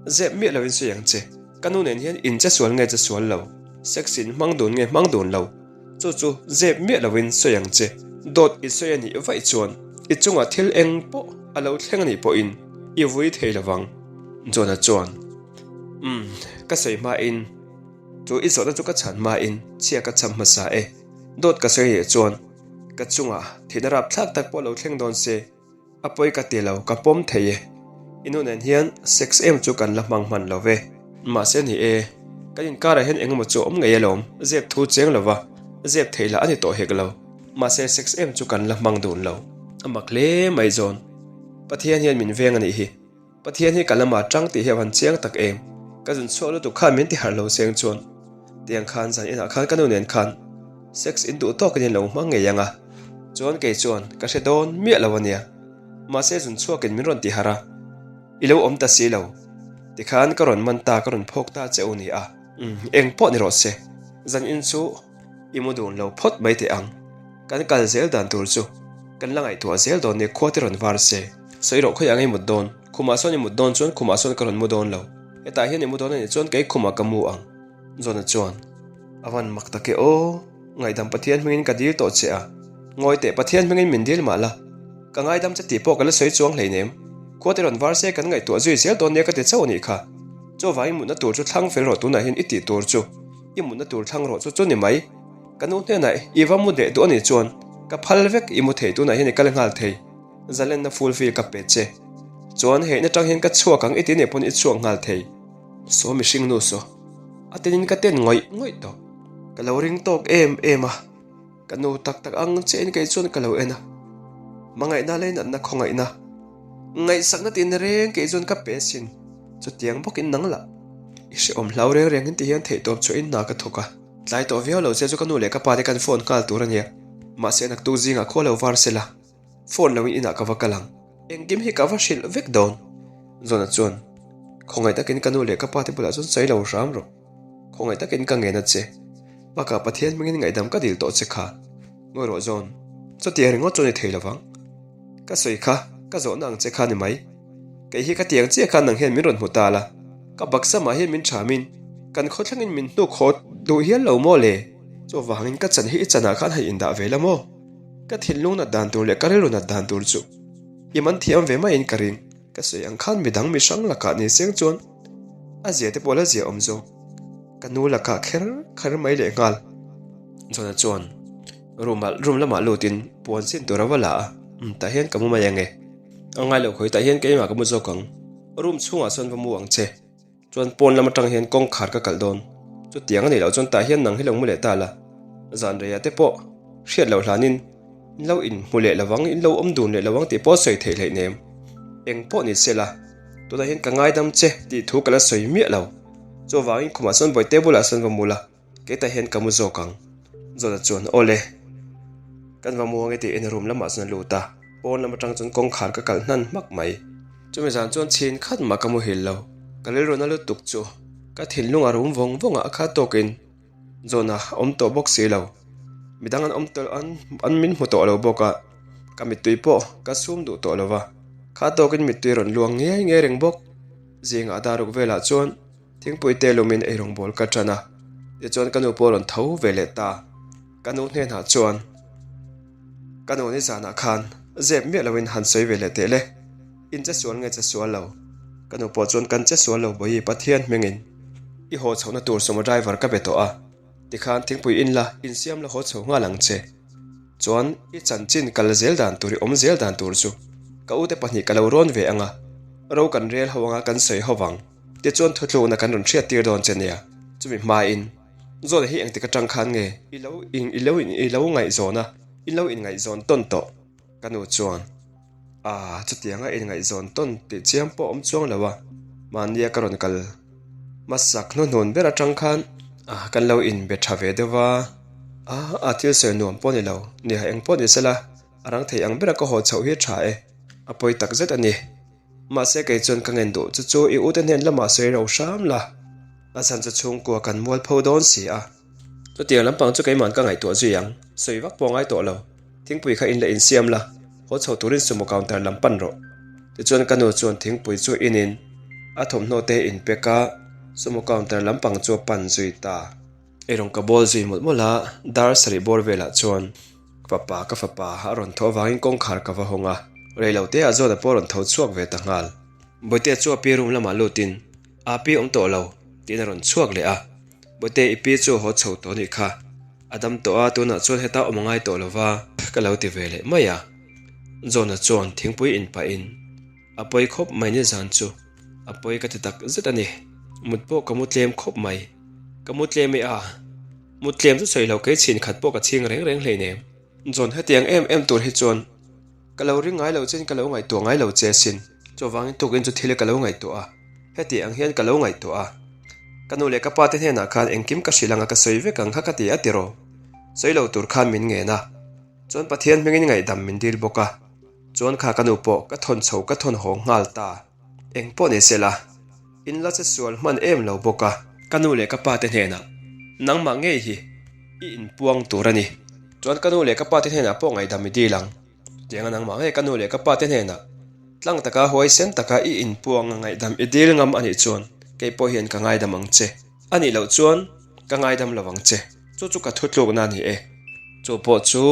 zep miah lo in sawi ang che. Ka nu nen hian in che sual nge che sual lo, sex in hmang dun nge hmang dun lo, chu chu zep miah lo in sawi ang che. Dawt i sawi a nih vaih chuan i chungah thil eng pawh a lo thleng a nih pawhin i vui thei lo vang. Jonah chuan, Umm, ka sawi hmain, chu i zawhna chu ka chhan hmain chhia ka cham hmasa e. Dawt ka sawi leh chuan ka chungah thihna rapthlak tak pawh lo thleng dawn se. A pawi ka ti lo, ka pawm thei e. I nu nen hian sex em chu kan la hmang hman lo ve. Mahse ni e, kan inkarah hian engemaw chu a awm ngei alawm, zep thu cheng lo va, zep theih lah a ni tawh hek lo. Mahse sex em chu kan la hmang dun lo. A mak hle mai zawn. Pathian hian min veng a nih hi. Pathian hi ka lamah tang tih hi a van chiang tak em? Ka zun chhuak lutuk khan min ti harh lo seng chuan tiang khan zan inah khan ka nu nen khan sex in duh tawkin in lo hmang ngei ang a, chuan kei chuan ka hre dawn miah lo a nia. Mahse zun chhuakin min rawn ti harh a, i lo awm ta si lo. Tikhan ka rawn man ta ka rawn phawk ta che u ni a. Umm eng pawh ni rawh se, zan in chu i mu dun lo phawt mai teh ang. Kan kal zel dan tur chu kan la ngaihtuah zel dawn nia khua te rawn var se. Sawi rawh khawiah ngei mut dawn? Khumah sawn i mut dawn chuan khumah sawn ka rawn mu dawn lo. Hetah hian i mu dawn a nih chuan kei khumah ka mu ang. Zawna chuan, A van mak tak e aw, ngaihdam Pathian hmingin ka dil tawh che a. Ngawi teh Pathian hmingin min dil mah la. Ka ngaidam che tih pawh ka la sawi chuang hleinem. Khua te rawn var se kan ngaihtuah zui zel dawn nia ka ti chauh a nih kha. Chuvangin mutna tur chu thlang fel rawh tunah hian i tih tur chu i mutna tur thlang rawh chu chu ni mai. Ka nu hnenah i va mu deh duh a nih chuan ka phal vek i mu thei tunah hian i kal nghal thei. Zalenna fulfill ka pe che. Chuan heihna tang hian ka chhuak ang i ti nih pawn i chhuak nghal thei. Saw mihring nu saw. A tenin ka ten ngawih ngawih tawh. Ka lo ring tawk em em a. Ka nu tak tak ang chiahin kei chuan ka lo en a. Hmangaihna leh natna khawngaihna. Ngaihsakna tin reng kei chuan ka pe asin. Chutiang bawkin nang lah. I hrehawm hlau reng reng in ti hian theihtawp chhuahin hna ka thawk a. Tlai tawh viau lo che chu ka nu leh ka pa te kan phone nghal tur a nia. Mahse naktuk zingah khua lo var sela. Phone loin inah ka va kal ang. Engkim hi ka va hrilh vek dawn. Zawna chuan, Khawngaih takin ka nu leh ka pa te bulah chuan sawi lo hram rawh. Khawngaih takin ka ngen a che. Bakah Pathian hmingin ngaihdam ka dil tawh che kha. Ngawi rawh Zawn, chutiang ringawt chuan i thei lovang. Ka sawi kha, ka zawhna ang che kha ni mai. Kei hi ka tiang chiah khan nang hian min rawn hmu ta la. Ka baksamah hian min thamin, kan khawthlangin min hnuk haw duh hial lo maw le? Chuvangin ka chan hi i chanah khan han indah ve la maw? Ka thinlung nat dan tur leh ka rilru nat dan tur chu i man thiam ve maiin ka ring. Ka sawi ang khan midang mi hrang lakah ni seng chuan a zia te pawh la zia awm zawk. Ka nu lakah kher kher mai leh nghal. Johna chuan room ah room lamah lutin puan sin tur a va la a, umm tah hian ka mu mai ange. A ngai loh khawi tah hian keimah ka mu zawk ang. Room chhungah sawn va mu ang che. Chuan pawn lam atang hian kawngkhar ka kalh dawn. Chutiang a nih loh chuan tah hian nang hi lo mu leh ta la. Zan reiah te pawh hriat loh hlanin in lo inhmu leh lo ang, in lo awm dun leh lo ang tih pawh sawi theih hleih nem. Eng pawh ni se la, tunah hian ka ngaidam che tih thu ka la sawi miah lo. Chuvangin khumah sawn Bawihte bulah sawn va mu la. Keitah hian ka mu zawk ang. Zawna chuan, Aw le, kan va muang e tiin room lamah chuan a lut a, pawn lam atang chuan kawngkhar ka kalh hnan hmak mai. Chumi zan chuan chhin khat mah ka muhil lo, ka rilruna lutuk chu ka thinlung a rum vawng vawng a, a khat tawkin Zawna a awm tawh bawk si lo. Midang an awm tawh an an min hmu tawh lo bawk a, ka mittui pawh ka sum duh tawh lo va, khat tawkin mittui rawn luang ngiai ngiai reng bawk. Zingah daruk velah chuan. Thingpui te lumin eirawngbawl ka tan a, tichuan ka nu pawh a rawn tho ve leh ta. Ka nu hnenah chuan, Ka nu nizanah khan zep miah loin han sawi ve leh teh le, in che sual nge che sual lo? Ka nu pawh chuan kan che sual lo bawi Pathian hmingin i haw chhohna tur sumo driver ka be tawh a, tikhan thingpui in la insiam la haw chho nghal ang che. Chuan i chanchin kal zel dan tur i awm zel dan tur chu ka ute pahnih ka lo rawn ve ang a, ro kan rel ho anga kan sawi ho vang. Tichuan thutlukna kan rawn hriat tir dawn che nia, chumi hmain Zawna hi engtik atang khan nge i lo in i lo in i lo ngaihzawn a, i lo inngaihzawn tawn tawh? Ka nu chuan Aaa chutianga inngaihzawn tawn tih chiang pawh awm chuang lo a, mahnia ka rawn kal hmasak hnuhnun ber atang khan kan lo inbe tha ve deuh va, aa thil sawi nuam pawh ni lo, nia eng pawh ni sela a rang thei ang bera ka haw chhoh hi tha e, a pawi takzet a ni. Mahse kei chuan ka ngen duh chu chu i ute hnen lamah sawi ro hram la, a chhan chu chhungkua kan mualpho dawn si a. Chutiang lampang chu keima'n ka ngaihtuah zui ang, sawi vak pawh ngai tawh lo. Thingpui kha in la insiam la, haw chho turin sumo counter lam pan rawh. Tichuan ka nu chuan thingpui chu inin a thawmhnaw te in pack a, sumo counter lampang chu a pan zui ta. Eirawng ka bawl zui mawlh mawlh a, dar sarih bawr velah chuan ka fapa ka fapa a rawn tho avangin kawngkhar ka va hawng a, reilote ah Zawna pawh a rawn tho chhuak ve ta nghal. Bawihtea chu a pi room lamah lutin a pi awm tawh lo tiin a rawn chhuak leh a, Bawihte i pi chu a haw chho tawh anih kha, a dam tawh a tunah chuan heta awm a ngai tawh lo va ka lo ti ve leh mai a. Zawna chuan thingpui in pahin a pawi khawp mai nizan chu a pawi ka ti tak zet a ni, mut pawh ka mu tlem khawp mai. Ka mu tlem e a, mu tlem chu sawi lo kei chhin khat pawh ka chhing reng reng hleinem. Zawn hetiang em em tur hi chuan ka lo ring ngai lo chein ka lo ngaihtuah ngai lo che asin. Chuvangin tukin chu thil ka lo ngaihtuah a, heti ang hian ka lo ngaihtuah a. Ka nu leh ka pa te hnenah khan engkim ka hrilh anga ka sawi vek ang kha ka ti a tiraw. Sawi lo tur khan min ngen a, chuan Pathian hmingin ngaihdam min dil bawk a, chuan kha ka nu pawh ka thawn chho ka thawn haw nghal ta. Eng pawh ni sela, in la che sual hman em lo bawk a. Ka nu leh ka pa te hnenah nangmah ngei hi i inpuang tur a ni. Chuan ka nu leh ka pa te hnenah pawh ngaihdam i dil ang. Chutianga nangmah ngei ka nu leh ka pa te hnenah tlang taka huaisen taka i inpuang a ngaihdam i dil ngam a nih chuan kei pawh hian ka ngaidam ang che. A nih loh chuan ka ngaidam lo ang che. Chu chu ka thutlukna a ni e. Chu pawh chu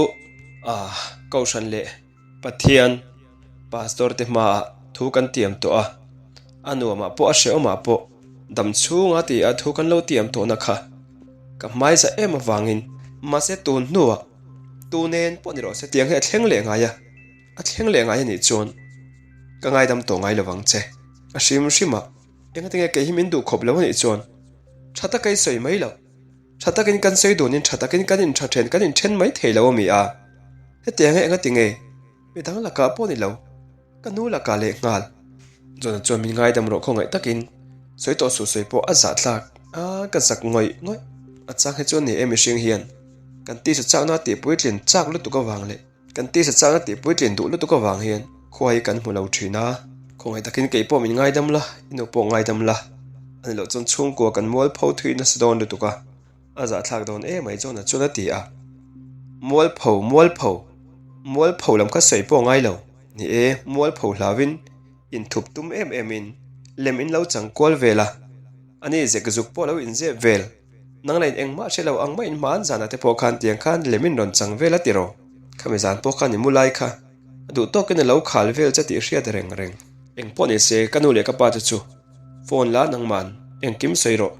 ah Kohhran leh. Pathian, Pastor te hmaah thu kan tiam tawh a, a nuamah pawh a hrehawmah pawh dam chhunga ti a thu kan lo tiam tawhna kha ka hmaiza em avangin mahse tun hnuah tu nen pawh ni rawh se tiang hi a thleng leh ngai a, a thleng leh ngai a nih chuan ka ngaidam tawh ngai lovang che. A hrim hrimah engatinge kei hi min duh khawp lo a nih chuan tha taka i sawi mai loh. Tha takin kan sawi dunin tha takin kan intha then kan inthen mai thei lo a mi a, hetiang hi enga tinge midang lakah pawh ni lo, ka nu lakah leh nghal. John-a chuan min ngaidam rawh khawngaih takin sawi tawh suh sawi pawh a zah tlak a, ka zak ngawih ngawih. A chang hi chuan ni e mihring hian kan tisa chakna tih puitlin chak lutuk avang leh kan tisa chakna tih puitlin duh lutuk avang hian khua hi kan hmu lo thin a, khawngaih takin kei pawh min ngaidam la, i nu pawh ngaidam la, a ni loh chuan chhungkua kan mualpho thui nasa dawn lutuk a, a zahthlak dawn emai chuan a chuan a ti a, mualpho mualpho mualpho lam kha sawi pawh ngai lo, ni e mualpho hlauhin inthup tum em em in lem in lo chang kual vel a, a ni zek zuk pawh lo inzep vel. Nang lain engmah hre lo ang maiin hmaan zanah te pawh khan tiang khan lemin rawn chang vel a ti rawh. Khami zan pawh khan i mu lai kha a duh tawkin a lo khal vel che tih hriat reng reng. Eng pawh ni se ka nu leh ka pa te chu phone la nangman engkim sawi rawh.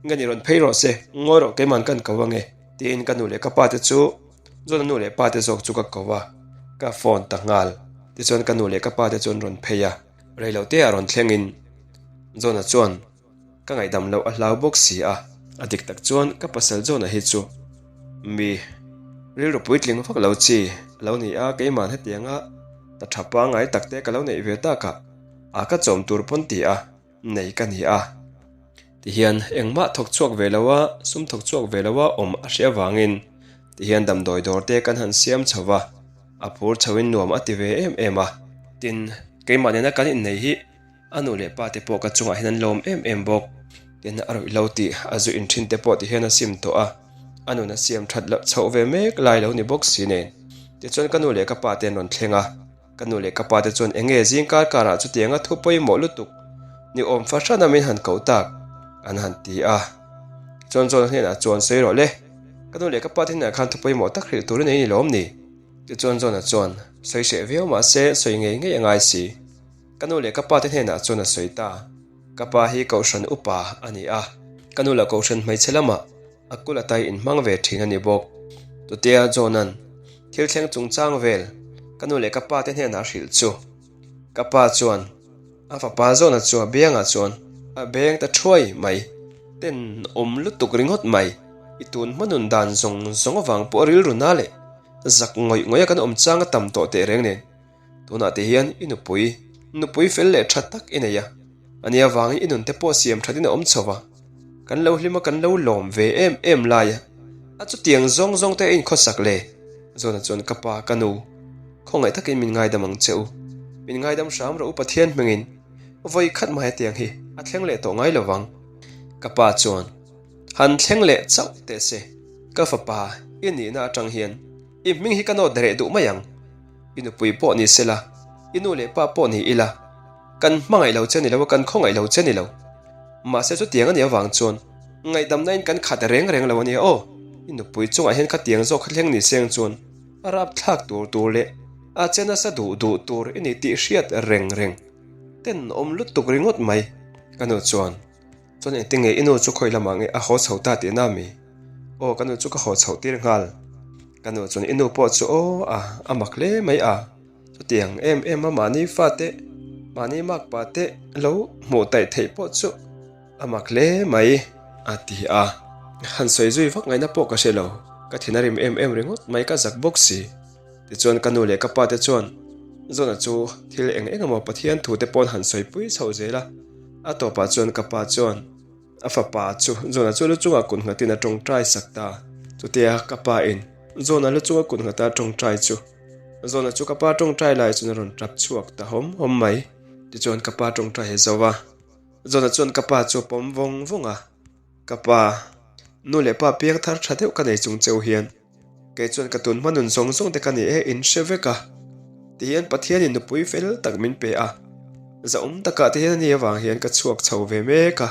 Nge ni rawn phei rawh se, ngawi rawh keiman kan ko ange tiin ka nu leh ka pa te chu Zawna nu leh pa te zawk chu ka ko a, ka phone ta nghal. Tichuan ka nu leh ka pa te chu an rawn phei a, reilote ah rawn thlengin Zawna chuan Ka ngaihdam loh a hlau bawk si a. A dik tak chuan ka pasal John-a hi chu mi rilru puitling vak lo chi a lo ni a, keimah hetianga ta tha pangngai tak te ka lo neih ve takah a ka chawm tur pawn ti a nei ka ni a. Tihian engmah thawk chhuak ve lo a, sum thawk chhuak ve lo a awm a hria vangin tihian damdawi dawr te kan han siam chho va, a phur chhoin nuam a ti ve em em a. Tin, keimah nena kan innei hi A nu leh pa te pawh ka chungah hian an lawm em em bawk. Tin, a ruih lo tih a zu in thin te pawh ti hian a sim tawh a, a nun a siam that loh chhoh ve mek lai lo ni bawk si nen. Tichuan ka nu leh ka pa te an rawn thleng a, ka nu leh ka pa te chuan enge zing kar karah chutianga thu pawimawh lutuk ni awm fahran a min han koh tak an han ti a. Chuan John-a hnenah chuan sawi rawh le, ka nu leh ka pa te hnenah khan thu pawimawh tak hrilh turin ei ni lawm ni? Tichuan John-a chuan sawi hreh viau mahse sawi ngei ngei a ngai si. Ka nu leh ka pa te hnenah chuan a sawi ta. Ka pa hi Kohhran upa a ni a, ka nu lah Kohhran hmeichhe lamah a kul atai inhmang ve thin a ni bawk. Tutea John-a'n thil thleng chungchang vel ka nu leh ka pa te hnenah a hrilh chu. Ka pa chuan a fapa John-a chu a biangah chuan a beng ta thuai mai. Tenawm lutuk ringawt mai, i tun hma nun dan zawng zawng avang pawh a rilru na leh zak ngawih ngawih a kan awm chang a tam tawh teh reng nen. Tunah te hian i nupui, nupui fel leh tha tak i nei a, ani avangin i nunte pawh siam thatin a awm chho va, kan lo hlim a kan lo lawm ve em em lai a, a chutiang zawng zawng te a inkhawsak le. Zawna chuan ka pa, ka nu, khawngaih takin min ngaidam ang che u, min ngaidam hram rawh u Pathian hmingin, vawi khat mah hetiang hi a thleng leh tawh ngai lovang. Ka pa chuan han thleng leh chauh teh se, ka fapa i nihna atang hian i hming hi ka nawt reh duh mai ang. I nupui pawh ni sela, i nu leh pa pawh ni ila. Kan hmangaih lo che ni lo a, kan khawngaih lo che ni lo. Mahse chutiang a nih avang chuan ngaihdamna in kan khat reng reng lo a nia aw. I nupui chungah hian khatiang zawk kha thleng ni seng chuan a rapthlak tur tur leh a che nasa duh duh tur i ni tih hriat reng reng tenawm lutuk ringawt mai. Ka nu chuan. Chuan engtin nge i nu chu khawi lamah nge a haw chho ta tihna mi? Aw ka nu chu ka haw chhoh tir nghal. Ka nu chuan i nu pawh chu aw a a mak hle mai a. Chutiang em em a mahni fate mahni makpa te lo hmuh taih theih pawh chu a mak hle mai a ti a. Han sawi zui vak ngaihna pawh ka hre lo. Ka thin a rim em em ringawt mai ka zak bawk si. Tichuan ka nu leh ka pa te chuan Zona chu thil eng eng emaw Pathian thu te pawn han sawi pui chho zel a. A tawpah chuan ka pa chuan a fapa chu Zona chu lu chungah kut nghatin a tawngtai sak ta. Chutia ka pa in Zona lu chunga kut nghata a tawngtai chu Zona chu ka pa tawngtai lai chuan a rawn tap chhuak ta hawm hawm mai. Tichuan ka pa tawngtai hi zo va, Zona chuan ka pa chu a pawm vawng vawng a. Ka pa, nu leh pa piang thar tha deuh ka nei chung cheu hian kei chuan ka tun hma nun zawng zawng te ka ni e in hre vek a ti hian Pathianin nupui fel tak min pe a, zahawm takah te hian a ni avang hian ka chhuak chho ve mek a,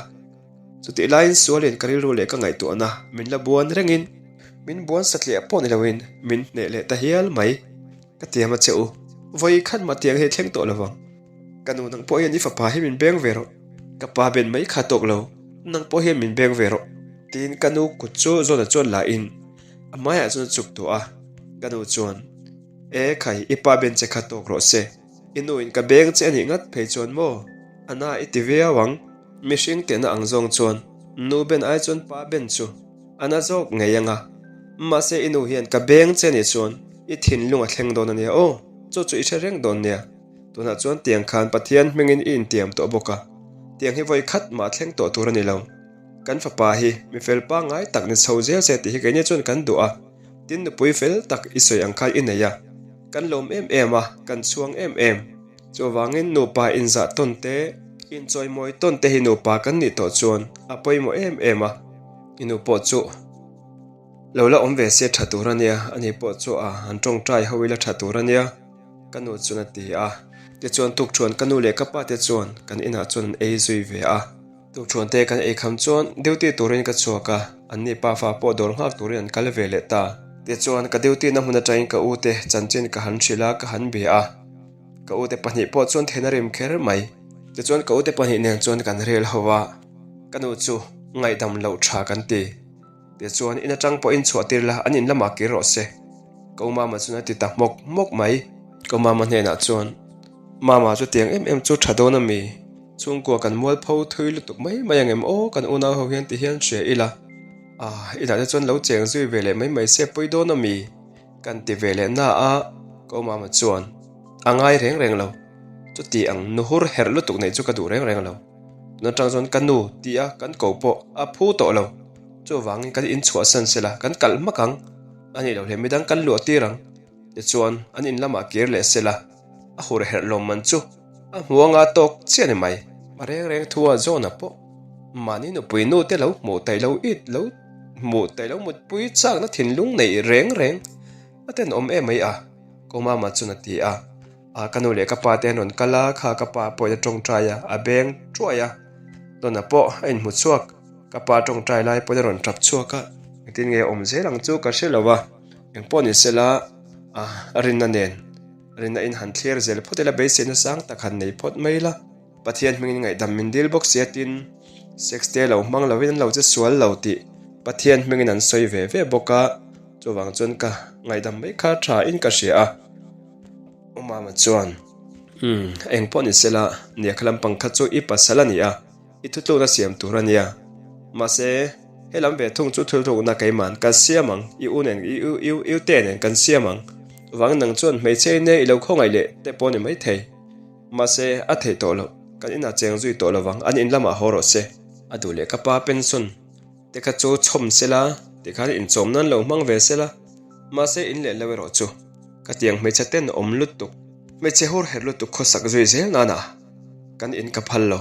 chutih laiin sualin ka rilru leh ka ngaihtuahna min la buan rengin min buan satliah pawh ni loin min hneh leh ta hial mai ka tiam a che u, vawi khat mah tiang hi thleng tawh lovang. Ka nu nang pawh hian i fapa hi min beng ve rawh, ka pa ben mai kha tawk lo, nang pawh hian min beng ve rawh tiin ka nu kut chu Zawna chuan la in a hmaiah chuan a chuk tawh a, ka nu chuan E khai i pa ben che kha tawk rawh se, i nu in ka beng che a nih ngat phei chuan maw a na i ti viau ang, mihring tehna ang zawng chuan nu ben ai chuan pa ben chu a na zawk ngei ang a, mahse i nu hian ka beng che a nih chuan i thinlung a thleng dawn a nia aw, chu chu i hre reng dawn nia. Tunah chuan tiang khan Pathian hmingin i intiam tawh bawk a, tiang hi vawi khat mah thleng tawh tur a ni lo. Kan fapa hi mi fel pangngai tak ni chho zel se tih hi keini chuan kan duh a, tin nupui fel tak i sawi ang khan i nei a, kan lawm em em a, kan chhuang em em. Chuvangin nupa inzah tawn te, inchawimawi tawn te hi nupa kan nih tawh chuan a pawimawh em em a, i nu pawh chu lo la awm ve se tha tur a nia, ani pawh chu a han tawngtai ho ila tha tur a nia. Ka nu chuan a ti a. Tichuan tukṭhuan ka nu leh ka pa te chuan kan inah chuan an ei zui ve a. Tukṭhuan te kan ei kham chuan duty turin ka chhuak a, anni pafa pawh dawr nghak turin an kal ve leh ta. Tichuan ka duty na hmun atangin ka u te chanchin ka han hrilh a, ka han bia a. Ka u te pahnih pawh chuan then a rim kher mai. Tichuan ka u te pahnih nen chuan kan rel ho a, ka nu chu ngaihdam loh tha kan ti. Tichuan in atang pawhin chhuah tir la, an in lamah kir rawh se. Ka u mama chuan a ti ta hmawk hmawk mai. Ka u mama hnenah chuan, Mama chu tiang em em chu tha dawn a mi? Chhungkua kan mualpho thui lutuk mai mai ang em aw, kan unau ho hian ti hian hria ila. Ah, inah te chuan lo cheng zui ve leh mai mai se pawi dawn a mi? Kan ti ve leh na a, ka u mama chuan, A ngai reng reng lo. Chuti ang nuhur herh lutuk neih chu ka duh reng reng lo. Tun atang chuan ka nu ti a kan ko pawh a phu tawh lo. Chuvangin kan inchhuahsan sela kan kalh hmak ang. A nih loh hle midang kan luah tir ang. Tichuan an in lamah kir leh sela a hur herh lawm man chu a hmu anga tawk chiah ni mai. A reng reng thu a John-a pawh mahni nupui nu te lo hmuh taih lo it lo hmuh taih lo mutpui chakna thinlung neih reng reng a tenawm em mai a, Komama chuan a ti a. A ka nu leh ka pa te an rawn kal a, kha ka pa pawhin a tawngtai a, a beng thuai a. Dawna pawh a inhmu chhuak, ka pa tawngtai lai pawhin a rawn tap chhuak a. Engtin nge awm zel ang chu ka hre lo a, engpawh ni sela a rinna nen rinna in han thlir zel phawt ila beiseina sang tak han nei phawt mai ila. Pathian hmingin ngaihdam min dil bawk sia tin sex te lo hmang lovin an lo che sual lo tih Pathian hmingin an sawi ve ve bawk a, chuvang chuan ka ngaihdam mai kha tha in ka hria a. U Mama chuan, Umm, eng pawh ni sela, nia kha lampang kha chu i pasal a ni a, i thutlukna siam tur a nia. Mahse, he lam ve thung chu thulrukna keiman kan siam ang, i u nen, i u, i u, i u te nen kan siam ang. Chuvangin nang chuan hmeichhe in e i lo khawngaih leh te pawh a ni maithei. Mahse, a theih tawh loh, kan inah cheng zui tawh lovang, an in lamah haw rawh se. A duh leh ka pa pension te kha chu chhawm sela, tikhan inchawm nan lo hmang ve sela. Mahse, in leh lo erawh chu ka tiang hmeichhe ten awm lutuk, hmeichhe hur herh lutuk khawsak zui zel nana kan in ka phal lo.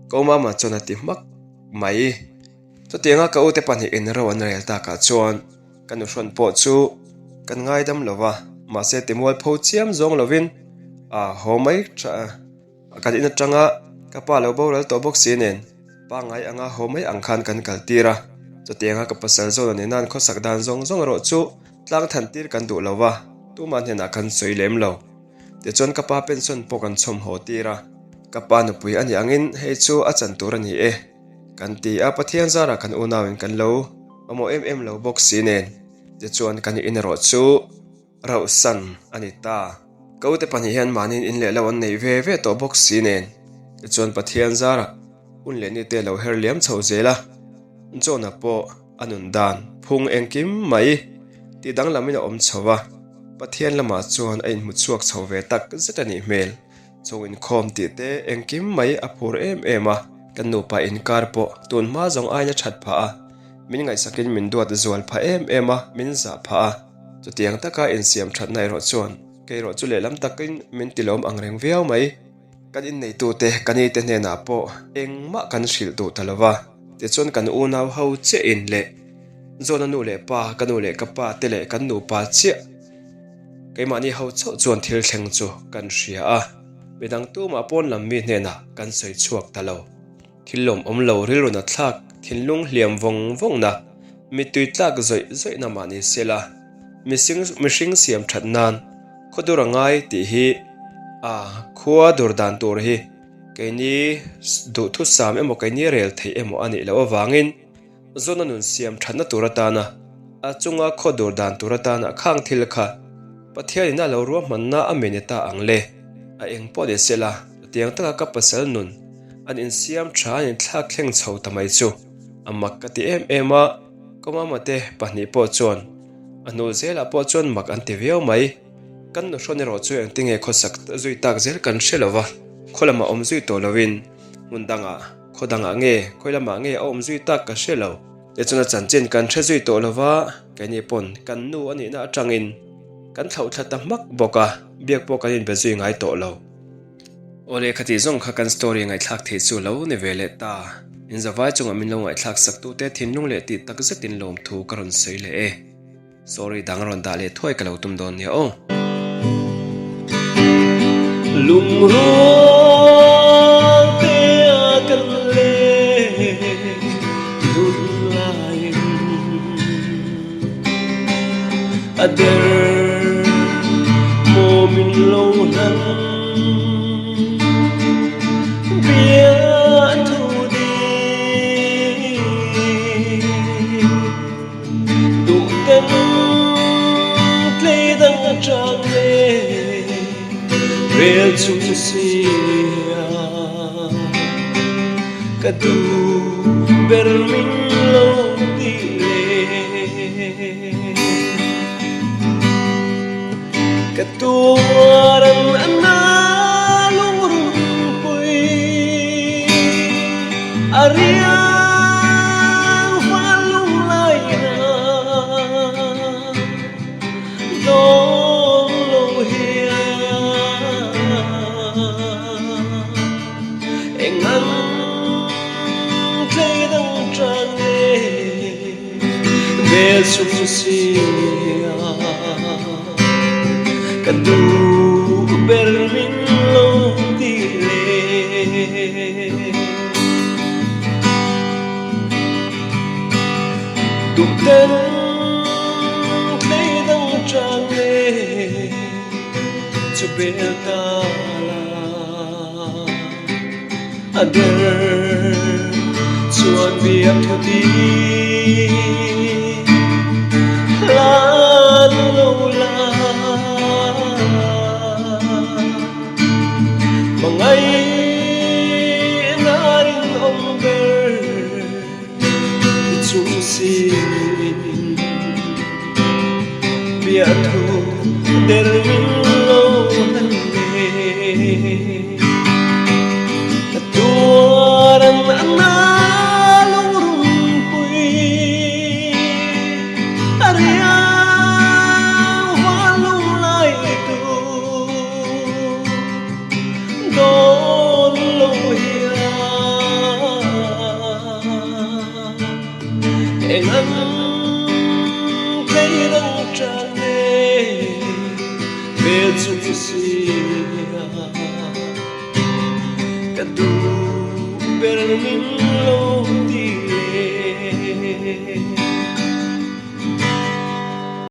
Ka u mama chuan a ti hmak mai. Chutianga ka ute pahnihin ro an rel takah chuan ka nuhrawn pawh chu kan ngaidam lo va, mahse timualpho chiam zawng lovin a haw mai tha. Kan in atanga ka pa lo boral tawh bawk si nen pangngai anga haw mai ang khan kan kal tir a. Chutianga ka pasal zawn a nih nan khawsak dan zawng zawng erawh chu tlang than tir kan duh lo va, tumah hnenah kan sawi lem lo. Tichuan ka pa pension pawh kan chhawm haw tir a, ka pa nupui a nih angin hei chu a chan tur a ni e kan ti a, Pathian zarah kan unauin kan lo mamawh em em lo bawk si nen tichuan kan in erawh chu rauhsan a ni ta. Ka ute pahnih hian mahniin in leh lo an neih ve ve tawh bawk si nen tichuan Pathian zarah hun leh nite lo her liam chho zel a, John-a pawh A nun dan phung engkim mai tih danglamin a awm chho a, Pathian lamah chuan a inhmu chhuak chho ve tak zet a nih hmel. Chung inkhawm tih te engkim mai a phur em em a, kan nupa inkar pawh tun hma zawng aiin a that phah a, min ngaihsakin min duat zual phah em em a, min zah phah a. Chutiang taka insiam thatna erawh chuan kei erawh chu lehlam takin min tilawm ang reng viau mai. Kan inneitute ka nite hnenah pawh engmah kan hrilh duh ta lo va, tichuan kan unau ho chiah in leh Zawna nu leh pa, ka nu leh ka pa te leh kan nupa chiah keimahni ho chauh chuan thil thleng chu kan hria a, midang tumah pawn lam mi hnenah kan sawi chhuak ta lo. Thil lawmawm lo rilru na thlak, thinlung hliam vawng vawngna, mittui tlak zawih zawihna mah ni se la, mising mihring siam that nan khaw dur a ngai tih hi a khua dur dan tur hi keini duhthusam emaw keini rel theih emaw a nih loh avangin Zawna nun siam thatna tur atana a chunga khaw dur dan tur atana khang thil kha Pathianin a lo ruahmanna a meni ta ang le. A eng pawh ni se la, chutiang taka ka pasal nun an insiam tha an inthlak thleng chho ta mai chu a mak ka ti em em a, ka mama te pahnih pawh chuan a hnu zelah pawh chuan mak an ti viau mai. Kan nuhrawn erawh chu engtinge khawsak zui tak zel kan hre lo va, khaw lamah awm zui tawh loin hmun dangah Khaw dangah nge, khawi lamah nge a awm zui tak ka hre lo. Tichuan a chanchin kan hre zui tawh lova, keini pawn kan nu a nihna atangin kan thlauh thla ta hmak bawk a, biak pawh kan inbe zui ngai tawh lo. Awle khati zawng kha kan story ngaihthlak thei chu lo ni ve leh ta. In zavai chungah min lo ngaihthlak sak tute thinlung leh tih tak zetin lawmthu ka rawn sawi leh e. Sorry dang rawn dah leh thuai ka lo tum dawn nia aw. Lungrual te a kan leh dun laiin a der maw min lo hlan biathu ding. Duhten tlei dang atang le rel chung sia ka duh ber min lo ti le ka tuar an ana lungrunpui a riang fal lunglai na dawng lo hian eng ang tlei dang tan nge vel chung sia ka duh ber min lo ti le. Duhten tlei dang tan nge chu bel ta la a der chuan biak thu ti hlan lo la Hmangaihna rinawm ber i chung sin biahthu der min lo hlan le. Ka tuar an na lungrunpui a riang hual lunglai tu. Dawn lo hian eng ang tlei dang tan nge hmel chung sia. ber min lo.